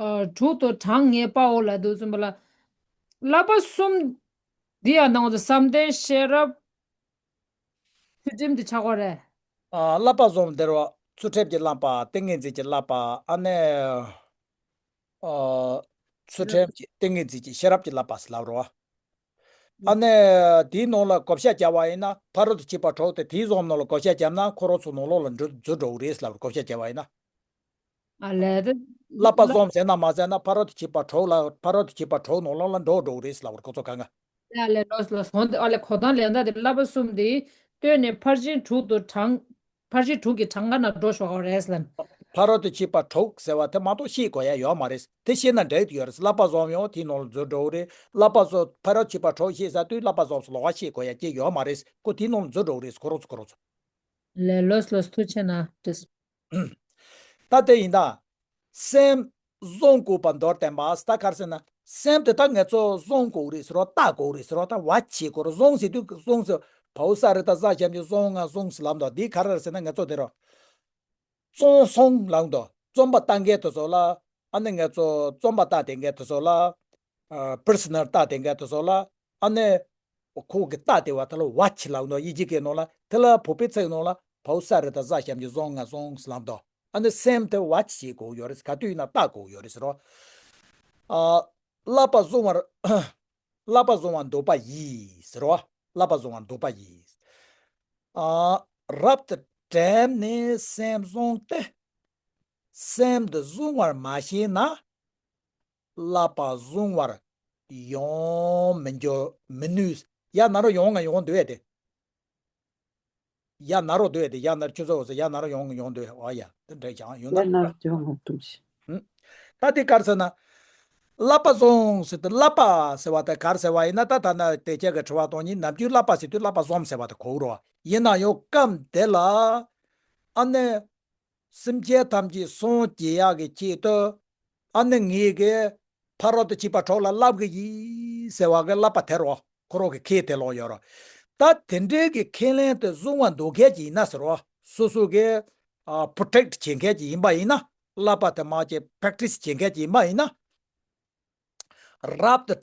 ཨ་དྲུག་ཏུ་གྲངས་ངེས་པའོ་ལབ་འདུག་གསུངས་པ་ལ། བསླབ་པ་གསུམ་འདི་ཡང་ནང་དུ་བསམ་གཏན་ཤེས་རབ་ཚུལ་ཁྲིམས་འདི་ཆགས་ཀྱི་རེད། ཨ། བསླབ་པ་གསུམ་དེ་རུ་ཚུལ་ཁྲིམས་ཀྱི་བསླབ་པ། ཏིང་ངེ་འཛིན་གྱི་བསླབ་པ། ཨ་ནི། ཨ། ཚུལ་ཁྲིམས་ཀྱི་ཏིང་ངེ་འཛིན་གྱི་ཤེས་རབ་ཀྱི་བསླབ་པ་ཟེར་ལབ་རོ། ཨ་ནི། དེའི་ནང་ལ་བགོ་བཤའ་བརྒྱབ་པ་ཡིན་ན་ཕ་རོལ་ཏུ་ཕྱིན་པ་དྲུག་དེ་དེའི་གསུམ་ནང་ལ་བགོ་བཤའ་བརྒྱབ་ན་ཁོ་རང་ཚོ་ནང་ལོགས་ལ་འགྲོ་འཛུལ་འགྲོ་གི་རེད་ཟེར་ལབ་རོ། བགོ་བཤའ་བརྒྱབ་པ་ཡིན་ན། ཨ་ལས་དེ། བསླབ་པ་གསུམ་ཟེར་ན་མ་ཟེར་ན་ཕ་རོལ་ཏུ་ཕྱིན་པ་དྲུག་ལ་ཕ་རོལ་ཏུ་ཕྱིན་པ་དྲུག་ནང་ལོགས་ལ་འགྲོ་འགྲོ་གི་རེད་ཟེར་ལབ་རོ་ཁོ་ཚོ་གང་ག་ཨ་ལས་ལོས་ལོས། ཧོན་ཨ་ལས་གོ་ཐང་ལས་ད་དེ་བསླབ་པ་གསུམ་དེ་ལྟོས་ནས་ཕར་ཕྱིན་དྲུག་ཏུ་གྲངས། ཕར་ཕྱིན་དྲུག་གི་གྲངས་ཀ་ན་འགྲོ་ཆོག་ག་རེད་ཟེར། ཕ་རོལ་ཏུ་ཕྱིན་པ་དྲུག་ཟེར་བ་དེ་མ་གཏོགས་ཤེས་དགོས་ཡ་ཡོད་མ་རེད། དེ་ཤེས་ན་འགྲིག་ཡོད་རེད། བསླབ་པ་གསུམ་ཡང་དེའི་ནང་ལ་འཛུལ་འགྲོ་གི་རེད། བསླབ་པ་གསུམ་ཕ་རོལ་ཕྱིན་པ་དྲུག་ཤེས་ས་དུས་བསླབ་པ་གསུམ་ལོགས་ཀ་ཤེས་དགོས་ཡ་ཅི་ཡོད་མ་རེད། ཁོ་དེའི་ནང་ལ་འཛུལ་འགྲོ་གི་རེད། ཁོ་རང་ཚོ་ཁོ་རང་ཚོ། ལས་ལོས་ལོས་ཐུགས་ཆེ་ན་ཏིས། ད་དེ་ཡིན་ད། སེམས་བཟུང་དགོས་པ་མདོར་བསྟན་པ་ད་ག་རེ་ཟེར་ན། སེམས་དེ་ད་ངེད་ཚོ་བཟུང་དགོས་རེད་ཟེར་རོ། བལྟ་དགོས་རེད་ཟེར་རོ། ད་བ་བྱེད་དགོས་རེད། བཟུང་ཟེར་དུས་བཟུང་ཟེར་བའོ་ས་རི་ད་ཟ་ཞབས་ཀྱུ་བཟུང་ང་བཟུང་ཟེར་ལབ་འདུག་འདི་ག་རེ་རེད་ཟེར་ན་ངེད་ཚོ་དེ་རོ། བཙོང་སོང་ལབ་འདུག་རྩོམ་པ་ལྟ་མཁན་དེ་ཚོ་ལ། ཨ་ནི་ངེད་ཚོ་རྩོམ་པ་ལྟ་བསྡད་མཁན་དེ་ཚོ་ལ། ཨ། པར་སོ་ནལ་ལྟ་བསྡད་མཁན་དེ་ཚོ་ལ། ཨ་ནི། ཁོ་གི་ལྟ་བསྡད་པ་དེ་ལ་ཝ་ཆི་ལབ་འདུག་དབྱིན་ཇི་སྐད་ནང་ལ། དེ་ལ་བོད་པའི་ཚིག་ནང་ལ་བའོ་ས་རི་ད་ཟ་ཞབས་ཀྱུ་བཟུང་ང་བཟུང་ཟེར་ལབ་འདུག་ཨ་ནི་སེམས་དེ་ཝ་ཆི་བྱེད་དགོས་ཡོད་རེད། ག་དུས་ཡིན་ན་ལྟ་དགོས་ཡོད་རེད་ཟེར་རོ། ཨ། བསླབ་པ་བཟུང་བར། བསླབ་པ་བཟུང་བར་འདོད་པ་ཡིས་ཟེར་རོ། བསླབ་པ་བཟུང་བར་འདོད་པ་ཡིས། ཨ། རབ་ཏུ་དྲན་ནས་སེམས་བཟུང་སྟེ། སེམས་འདི་བཟུང་བར་མ་ཤེས་ན། བསླབ་པ་བཟུང་བར་ཡང་མི་འགྱུར་མི་ནུས། ཡ་ན་རོ་ཡོང་ང་ཡོང་འདུག་ཨེ་དེ། ཡ་ན་རོ་འདོད་དེ་ཡ་ན་རོ་ཆུ་ཚོད་འོ་ཟེར་ཡ་ན་རོ་ཡོང་ཡོང་འདོད་ཨ་ཡ་དེ་འདྲ་ཀྱང་ཡོང་ན་ཡ་ན་རོ་ཡོང་ང་འདུག་ཤི། ད་དེ་གར་ཟེར་ན། བསླབ་པ་བཟུང་ཟེར་ཏེ་བསླབ་པ་ཟེར་བ་དེ་གར་ཟེར་བ་ཡིན་ན་ད་ད་ན་དེ་ཅག་གི་དྲི་བ་གཏོང་ཉིན་ནམ་རྒྱུན་བསླབ་པ་ཟེར་དུས་བསླབ་པ་བཟུང་ཟེར་བ་དེ་གོ་རོ། ཡིན་ན་ཡང་སྐབས་དེ་ལ་ཨ་ནི། སེམས་ཅན་ཐམས་ཅད་སངས་རྒྱས་ཡག་གི་ཆེད་དུ་ཨ་ནི་ངེད་ཀྱིས་ཕ་རོལ་ཏུ་ཕྱིན་པ་གྲོགས་ལ་བསླབ་གི་ཡིན་ཟེར་བ་གི་བསླབ་པ་དེ་རོ་ཁོ་རོ་གི་ཁས་དེ་ལོག་ཡོད་རོ། ད་དེ་འདྲའི་གི་ཁས་ལེན་དེ་བཟུང་བ་འདུག་མཁན་ཅིག་ཡིན་ན་ཟེར་རོ། སོ་སོ་གི་ཨ་པོ་རོ་ཊེག་བྱེད་མཁན་ཅིག་ཡིན་པ་ཡིན་ན་བསླབ་པ་དེ་མ་བྱེད་པེ་རེག་ཊི་སི་བྱེད་མཁན་ཅིག་ཡིན་པ་ཡིན་ན། རབ་ཏུ་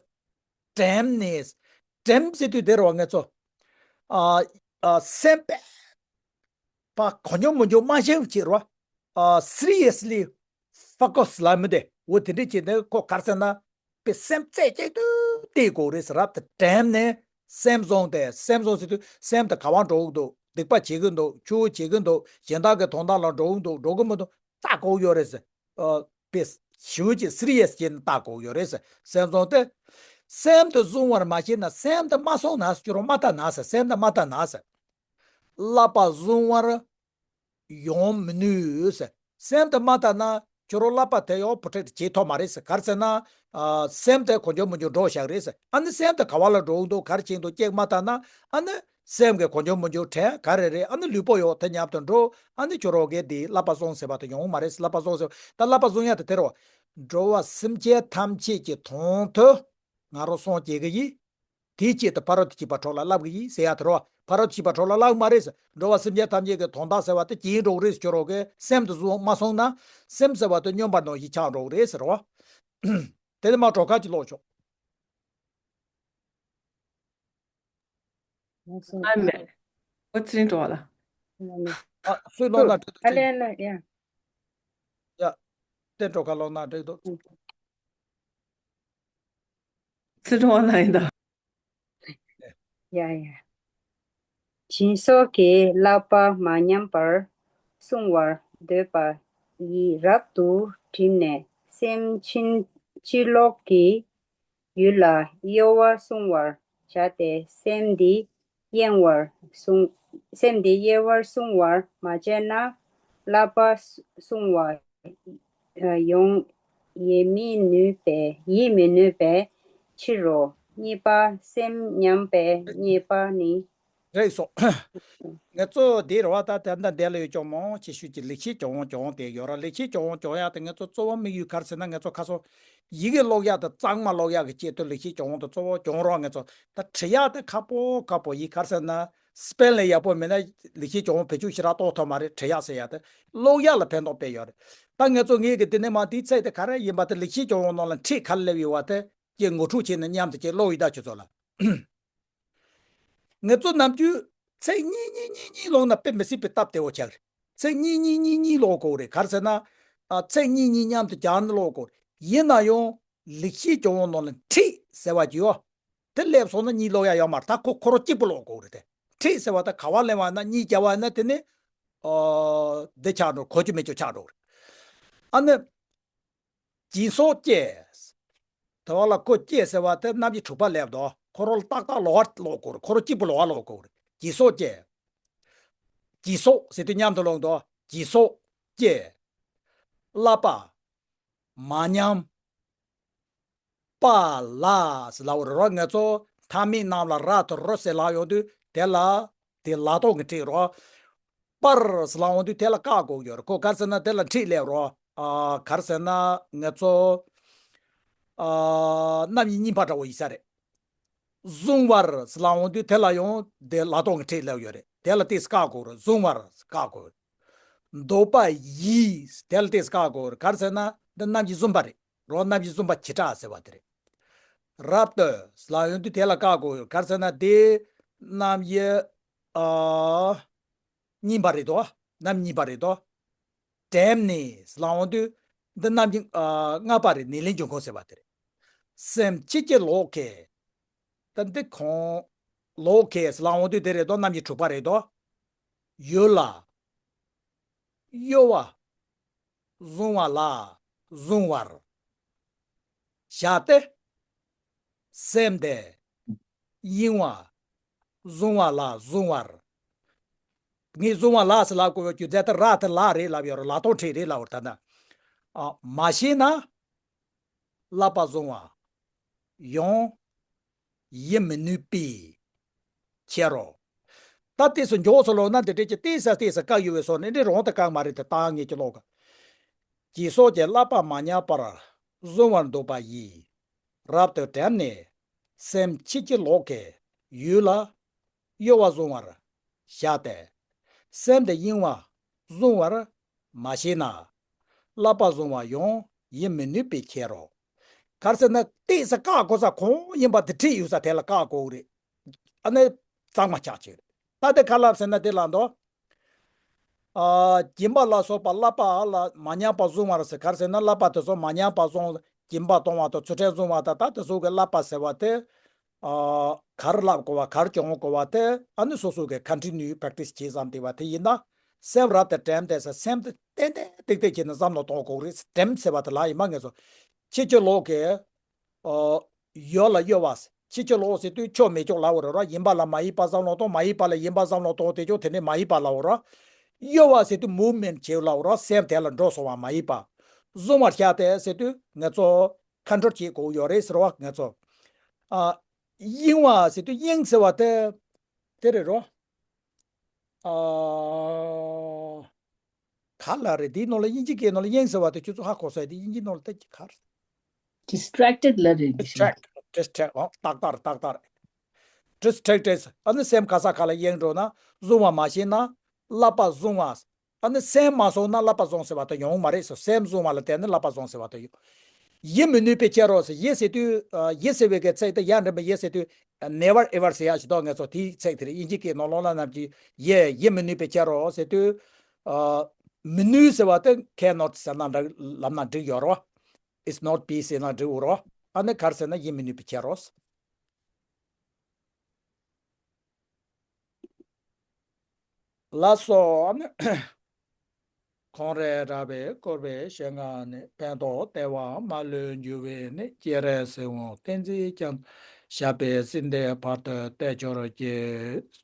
དྲན་ནས། དྲན་ཟེར་དུས་དེ་རུ་ང་ཚོ། ཨ་ཨ་སེམས་པ་གང་བྱུང་མང་བྱུང་མ་ཤེས་བྱེད་རོ། ཨ་སི་རི་ཡས་ལི་ཕོ་ཀ་སི་ལ་མི་དེ་འོ་དེ་འདྲས་བྱེད་ནས་ཁོ་གར་ཟེར་ན། པའི་སེམས་རྩེ་གཅིག་ཏུ་གཏད་དགོས་རེད་ཟེར། རབ་ཏུ་དྲན་ནས་སེམས་བཟུང་སྟེ་སེམས་བཟུང་ཟེར་དུས་སེམས་དེ་ག་བ་འགྲོ་གི་འདུག་སྡིག་པ་བྱེད་ཀྱི་འདུག་ཆོས་བྱེད་ཀྱི་འདུག་གཞན་དག་གི་དོན་དག་ལ་འགྲོ་གི་འདུག་འགྲོ་གི་མི་འདུག་ལྟ་དགོས་ཡོད་རེད་ཟེར། ཨ་པས་ཞུ་ཅིག་སི་རི་ཡས་བྱས་ནས་ལྟ་དགོས་ཡོད་རེད་ཟེར། སེམས་བཟུང་སྟེ། སེམས་དེ་བཟུང་བར་མ་བྱས་ན་སེམས་དེ་མ་བཟུང་ན་ཟེར། ཁྱོད་རང་མ་ལྟ་ན་ཟེར། སེམས་དེ་མ་ལྟ་ན་ཟེར། བསླབ་པ་བཟུང་བར་ཡང་མི་ནུས་ཟེར། སེམས་དེ་མ་ལྟ་ན་ཁྱོད་རང་བསླབ་པ་དེ་ཡང་པོ་རོ་ཊེག་བྱེད་ཐུབ་མ་རེད་ཟེར། ག་རེ་ཟེར་ན། ཨ་སེམས་དེ་གང་བྱུང་མང་བྱུང་འགྲོ་བཞག་རེད་ཟེར། ཨ་ནི་སེམས་དེ་ག་བ་ལ་འགྲོ་འདུག་ག་རེ་བྱེད་འདུག་ཅེས་མ་ལྟ་ན་ཨ་ནི། སེམས་ཀྱི་གང་བྱུང་མང་བྱུང་དྲན་ག་རེ་རེད། ཨ་ནི་ལུས་པོ་ཡོད་དེ་ཉམས་དུ་འགྲོ། ཨ་ནི་ཁྱོད་རང་གིས་འདི་བསླབ་པ་བཟུང་ཟེར་བ་དེ་ཡོང་མ་རེད། བསླབ་པ་བཟུང་ཟེར་ད་བསླབ་པ་བཟུང་ཡ་དེ་དེ་རེད། འགྲོ་བ་སེམས་ཅན་ཐམས་ཅད་ཀྱི་དོན་དུ་ང་རང་སངས་རྒྱས་ཀྱི་ཡིན། དེའི་ཆེད་དུ་ཕ་རོལ་ཏུ་ཕྱིན་པ་གྲོགས་ལ་བསླབ་ཀྱི་ཡིན་ཟེར་ཡ་དེ་རེད། ཕ་རོལ་ཏུ་ཕྱིན་པ་གྲོགས་ལ་བསླབ་མ་རེད་ཟེར། འགྲོ་བ་སེམས་ཅན་ཐམས་ཅད་ཀྱི་དོན་དག་ཟེར་བ་དེ་ཇི་ཡིན་འགྲོ་གི་རེད་ཟེར། ཁྱོད་རང་གིས་སེམས་དེ་བཟུང་མ་སོང་ན་སེམས་ཟེར་བ་དེ་སྨྱོན་པ་ནང་བཞིན་ཆགས་འགྲོ་གི་རེད་ཟེར་རོ། དེ་ནི་མ་གྲོགས་ཁ་ཅིག་ཀློག་ཆོག་ཨ་མེ། ཨོ་ཚེ་རིང་གྲོགས་ལ། ཨ་སུས་ཀློག་ན་འགྲིག་འདུག་ཨ་ལེ་ལེ་ཡ། ཡ། ཏན་གྲོགས་ཁ་ཀློག་ན་འགྲིག་འདུག་ཚེ་རིང་ན་ཡིན་ད། ཡ་ཡ། སྦྱིན་སོགས་ཀྱི་བསླབ་པ་མ་ཉམས་པར་བསྲུང་བར་འདོད་པ་ཡིས་རབ་ཏུ་བསྒྲིམས་ནས་སེམས་ཕྱིན་ཅི་ལོག་གི་ཡུལ་ལ་གཡོ་བ་བསྲུང་བར་བྱ་སྟེ། སེམས་འདི་གཡེང་བར་བསྲུང་། སེམས་འདི་གཡེང་བར་བསྲུང་བར་མ་བྱས་ན་བསླབ་པ་བསྲུང་བ་ཡང་ཡིད་མི་ནུས་པའི་ཡིད་མི་ནུས་པའི་ཕྱིར་རོ། གཉིས་པ་སེམས་ཉམས་པའི་རྙེད་པ་ནི། རེད་སོ། ང་ཚོ་འདིར་བ་ད་ད་ལྟ་འདས་ལ་ཡོད་ཅོག་མང་ཆེ་ཤོས་ཀྱི་ལེགས་བཤད་ལྗོན་དབང་སྦྱོང་དེ་ཡོད་ར། ལེགས་བཤད་ལྗོན་དབང་སྦྱོང་ཡག་དེ་ང་ཚོ་གཙོ་བོ་དམིགས་ཡུལ་ག་རེ་ཟེར་ན། ང་ཚོ་ཁ་སང་ཡི་གེ་ཀློག་ཡག་དང་གཙང་མ་ཀློག་ཡག་གི་ཆེད་དུ་ལེགས་བཤད་ལྗོན་དབང་དེ་གཙོ་བོ་སྦྱོང་རོགས། ང་ཚོ་ད་འབྲི་ཡག་དེ་ཁག་པོ་ཁག་པོ་ཡིན། ག་རེ་ཟེར་ན་སི་པེ་ལིང་ཡག་པོ་མེད་ན་ལེགས་བཤད་ལྗོན་དབང་བེད་སྤྱོད་ཞེ་དྲག་གཏོང་ཐུབ་མ་རེད། འབྲི་ཡག་ཟེར་ཡག་དེ་ཀློག་ཡག་ལ་ཕན་ཐོགས་དཔེ་ཡོད་རེད། ད་ང་ཚོ་ངེད་ཀྱི་དེ་ནས་མ་དེའི་ཚད་དེ་ག་རེ་ཡིན་པ་དེ་ལེགས་བཤད་ལྗོན་དབང་ནང་ལ་ཁྲིད་ག་རེ་སླེབས་ཡོད་བ་དེ། ཀྱི་ངོ་སྤྲོད་བྱས་ནས་མཉམ་དུ་ཅིག་ཀློག་ཡི་ད་ཁྱོད་ཚོ་ལ། ང་ཚོ་ནམ་རྒྱུན་ཚིག་གཉིས་གཉིས་གཉིས་གཉིས་ཀློག་ན་དཔེ་མི་སྲིད་པའི་སྟབས་བདེ་བོ་ཆགས་རེད། ཚིག་གཉིས་གཉིས་གཉིས་གཉིས་ཀློག་དགོས་རེད། ག་རེ་ཟེར་ན། ཨ་ཚིག་གཉིས་གཉིས་མཉམ་དུ་སྦྱར་ནས་ཀློག་དགོས་རེད། ཡིན་ན་ཡང་ལེགས་བཤད་ལྗོན་དབང་ནང་ལ་ཁྲིད་ཟེར་བ་ཅིག་ཡོད། དེ་སླེབས་སོང་ན་གཉིས་ཀློག་ཡ་ཡོད་མ་རེད། ད་ཁོ་ཁོ་རང་གཅིག་པུ་ཀློག་དགོས་རེད་དེ། ཁྲིད་ཟེར་བ་ད་ག་བ་སླེབས་པ་ན་གཉིས་སྦྱར་བ་ན་དེ་ནི། ཨ་འདི་ཆགས་འགྲོ། གོ་རྒྱུ་མེད་རྒྱུ་ཆགས་འགྲོ་རེད། ཨ་ནི། སྦྱིན་སོགས་བཅས། དེ་བ་ལ་ཁོ་བཅས་ཟེར་བ་དེ་རྣམ་དབྱེ་དྲུག་པ་སླེབས་དོ། ཁོ་རང་ལ་ཏག་ཏག་ཀློག་པ་ཀློག་དགོས་རེད། ཁོ་རང་གཅིག་པུ་ཀློག་པ་ཀློག་དགོས་རེད། སྦྱིན་སོགས་བཅས། སྦྱིན་སོགས་ཟེར་དུས་མཉམ་དུ་ཀློག་དོ། སྦྱིན་སོགས་བཅས། བསླབ་པ། མ་ཉམས། པ་ལ་ཟེར་ལབ་པ་རེད་རོ། ང་ཚོ་མཐའ་མེད་རྣམས་ལ་ར་དང་རོ་ཟེར་ལབ་ཡོང་དུས་དེ་ལ་དེ་ལ་ལྟོ་གི་ཁྲིད་རོ། པར་ཟེར་ལབ་ཡོང་དུས་དེ་ལ་བཀག་དགོས་ཡོད་རེད། ཁོ་ག་རེ་ཟེར་ན་དེ་ལ་ཁྲིད་སླེབས་རོ། ཨ་ག་རེ་ཟེར་ན་ང་ཚོ་ཨ་རྣམ་དབྱེ་གཉིས་པ་འདྲ་བོ་ཡིན་ས་རེད། བཟུང་བར་ཟེར་ལབ་ཡོང་དུས་དེ་ལ་ཡང་དེ་ལ་ལྟོ་གི་ཁྲིད་སླེབས་ཡོད་རེད། དེ་ལ་ཏོག་ཙམ་བཀག་དགོས་རེད། བཟུང་བར་བཀག་དགོས་རེད། འདོད་པ་ཡིས་དེ་ལ་ཏོག་ཙམ་བཀག་དགོས་རེད། ག་རེ་ཟེར་ན་འདི་རྣམ་དབྱེ་བཟུང་བ་རེད། རོ་རྣམ་དབྱེ་བཟུང་བ་བྱེ་བྲག་ཟེར་བ་དེ་རེད། རབ་ཏུ་ལབ་ཡོང་དུས་དེ་ལ་བཀག་དགོས། ག་རེ་ཟེར་ན་དེ་རྣམ་དབྱེ་ཨ་གཉིས་པ་རེད་དོ། རྣམ་གཉིས་པ་རེད་དོ། དྲན་ནས་ལབ་ཡོང་དུས་འདི་རྣམ་དབྱེ་ཨ་ལྔ་པ་རེད། ནི་ལེན་འབྱུང་ཁུངས་ཟེར་བ་དེ་རེད། སེམས་ཅི་སྐྱེ་ལོག་གེ། ད་འདི་གང་ལོག་གེ་ལབ་ཡོང་དུས་དེ་རེད་དོ། རྣམ་དབྱེ་དྲུག་པ་རེད་དོ། ཡུལ་ལ། གཡོ་བ། བཟུང་བ་ལ་བཟུང་བར། བྱ་སྟེ། སེམས་དེ། གཡེང་བ། བཟུང་བ་ལ་བཟུང་བར། ངས་བཟུང་བ་ལ་ཟེར་ལབ་དགོས་པའི་རྒྱུ་མཚན་དེ་ར་དེ་ལ་རེད་ལབ་ཡོད་རེད། ལ་དོན་ཁྲིད་རེད་ལབ་པ་རེད། ད་ལྟ་ཨ་མ་ཤེས་ན་བསླབ་པ་བཟུང་བ་ཡང་ཡིད་མི་ནུས་པས་ཁྱེར་རོ། ད་ལྟས་སུ་མགྱོགས་སུ་ལོག་ན་འདི་འདྲས་ཀྱི་ལྟས་ས་ལྟས་ས་བཀག་ཡོད་པའི་སོ་ནི་འདི་རང་དུ་བཀག་མ་རེད་དེ་བཏང་ངེས་ཀྱི་ལོག་གི། ཅེས་སོགས་ཀྱི་བསླབ་པ་མ་ཉམས་པར་བཟུང་བར་འདོད་པ་ཡིས། རབ་ཏུ་དྲན་ནས་སེམས་ཕྱིན་ཅི་ལོག་གི་ཡུལ་ལ་གཡོ་བ་བཟུང་བར་བྱ་སྟེ། སེམས་དེ་གཡེང་བ་བཟུང་བར་མ་ཤེས་ན། བསླབ་པ་བཟུང་བ་ཡང་ཡིད་མི་ནུས་པས་ཁྱེར་རོ། ག་རེ་ཟེར་ན་ལྟས་ས་བཀག་དགོས་ས་གང་ཡིན་པ་དེ་ཁྲིད་ཡོད་ས་དེ་ལ་བཀག་དགོས་རེད། ཨ་ནི་གཙང་མ་ཆགས་ཀྱི་རེད། ད་དེ་ག་ལབ་ཟེར་ན་དེ་ལ་འདོ། ཨ་སྦྱིན་པ་ལ་སོགས་པ་བསླབ་པ་ལ་མ་ཉམས་པ་བཟུང་བར་ཟེར། ག་རེ་ཟེར་ན་བསླབ་པ་དེ་ཚོ་མ་ཉམས་པ་བཟུང་། སྦྱིན་པ་གཏོང་བ་དང་ཚུལ་ཁྲིམས་བཟུང་བ་དང་ད་དེ་ཚོ་གི་བསླབ་པ་ཟེར་བ་དེ། ཨ་གར་བསླབ་དགོས་པ་གར་སྦྱོང་དགོས་པ་དེ་ཨ་ནི་སོ་སོ་གི་continue practice་བྱེད་བསམ་བསྡད་པ་དེ་ཡིན་ན། སེམས་རབ་ཏུ་དྲན་ཏེ་ཟེར་སེམས་དེ་ཏན་ཏན་ཏིག་ཏིག་བྱས་ནས་བསམ་བློ་གཏོང་དགོས་རེད། དྲན་ཟེར་བ་དེ་ལ་ཡིན་མ་ངེས་སོ། ཕྱིན་ཅི་ལོག་གི་ཨོ། ཡུལ་ལ་གཡོ་བ། ཕྱིན་ཅི་ལོག་ཟེར་དུས་ཆོས་མེད་ཅོག་ལབ་པ་རེད་ར། ཡིན་པ་ལ་མ་ཡིན་པ་བསམ་བློ་གཏོང་། མ་ཡིན་པ་ལ་ཡིན་པ་བསམ་བློ་གཏོང་དེ་ཅོག་དེ་ནི་མ་ཡིན་པ་ལབ་པ་ར། གཡོ་བ་ཟེར་དུས་movement་བྱེད་ལབ་པ་ར། སེམས་དེ་ལ་འགྲོ་སོང་བ་མ་ཡིན་པ། བཟུང་བར་བྱ་སྟེ་ཟེར་དུས་ང་ཚོ་control་བྱེད་དགོས་ཡོད་རེད་ཟེར་བ་ང་ཚོ། ཨ། གཡེང་བ་ཟེར་དུས་གཡེང་ཟེར་བ་དེ་དེ་རེད་རོ། ཨ། ག་ལ་རེད། དེའི་ནང་ལ་དབྱིན་ཇི་སྐད་ནང་ལ་གཡེང་ཟེར་བ་དེ་ཁྱོད་ཚོ་ཧ་གོ་ས་ཡོད་དེ། དབྱིན་ཇི་ནང་ལ་ད་ཅི་ག་རེད། Distracted་ལ་རེད། Distract distract ཨོ་ཏག་ཏག་རེད། ཏག་ཏག་རེད། Distracted་ཨ་ནི་སེམས་ག་ས་ག་ལ་གཡེང་འགྲོ་ན་བཟུང་བ་མ་ཤེས་ན་བསླབ་པ་བཟུང་བ། ཨ་ནི་སེམས་མ་བཟུང་ན་བསླབ་པ་བཟུང་ཟེར་བ་དེ་ཡོང་མ་རེད་ཟེར། སེམས་བཟུང་བ་ལ་བརྟེན་ནས་བསླབ་པ་བཟུང་ཟེར་བ་དེ་ཡོང་། ཡིད་མི་ནུས་པས་ཁྱེར་རོ་ཟེར། ཡིད་ཟེར་དུས་ཡིད་ཟེར་བའི་གི་ཚིག་དེ་ཡ་འདྲེན་པའི་ཡིད་ཟེར་དུས་never ever་ཟེར་ཡ་ཞིག་འདུག་ངེས་སོ། དེའི་ཚིག་དེ་རེད། དབྱིན་ཇི་སྐད་ནང་ལོགས་ལ་རྣམས་ཀྱིས་ཡིད་ཡིད་མི་ནུས་པས་ཁྱེར་རོ་ཟེར་དུས། མི་ནུས་ཟེར་བ་དེ་cannot་ཟེར་ན་འགྲིག་ལབ་ན་འགྲིག་ཡོད་རོ། It's not be་ཟེར་ན་འགྲིག་འོ་རོ། ཨ་ནི་ག་རེ་ཟེར་ན་ཡིད་མི་ནུས་པས་ཁྱེར་རོ། ལགས་སོ། ཨ་ནི་ཁོང་རེ་ར་བས་བསྐོར་བའི་ཞལ་སྔ་ནས། ཕན་འདོགས་དལ་བ་མ་ལུས་འགྱུར་བའི་གནས། སྤྱན་རས་གཟིགས་དབང་བསྟན་འཛིན་རྒྱ་མཚོ། ཞབས་པད་སྲིད་མཐའི་བར་དུ་བརྟན་གྱུར་ཅིག་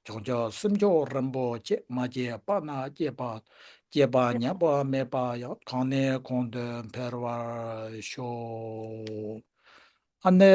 བྱང་ཆུབ་སེམས་མཆོག་རིན་པོ་ཆེ། མ་སྐྱེས་པ་ན་སྐྱེས་པ། སྐྱེས་པ་ཉམས་པ་མེད་པ་ཡང་། གོང་ནས་གོང་དུ་འཕེལ་བར་ཤོག་ཨ་ནི།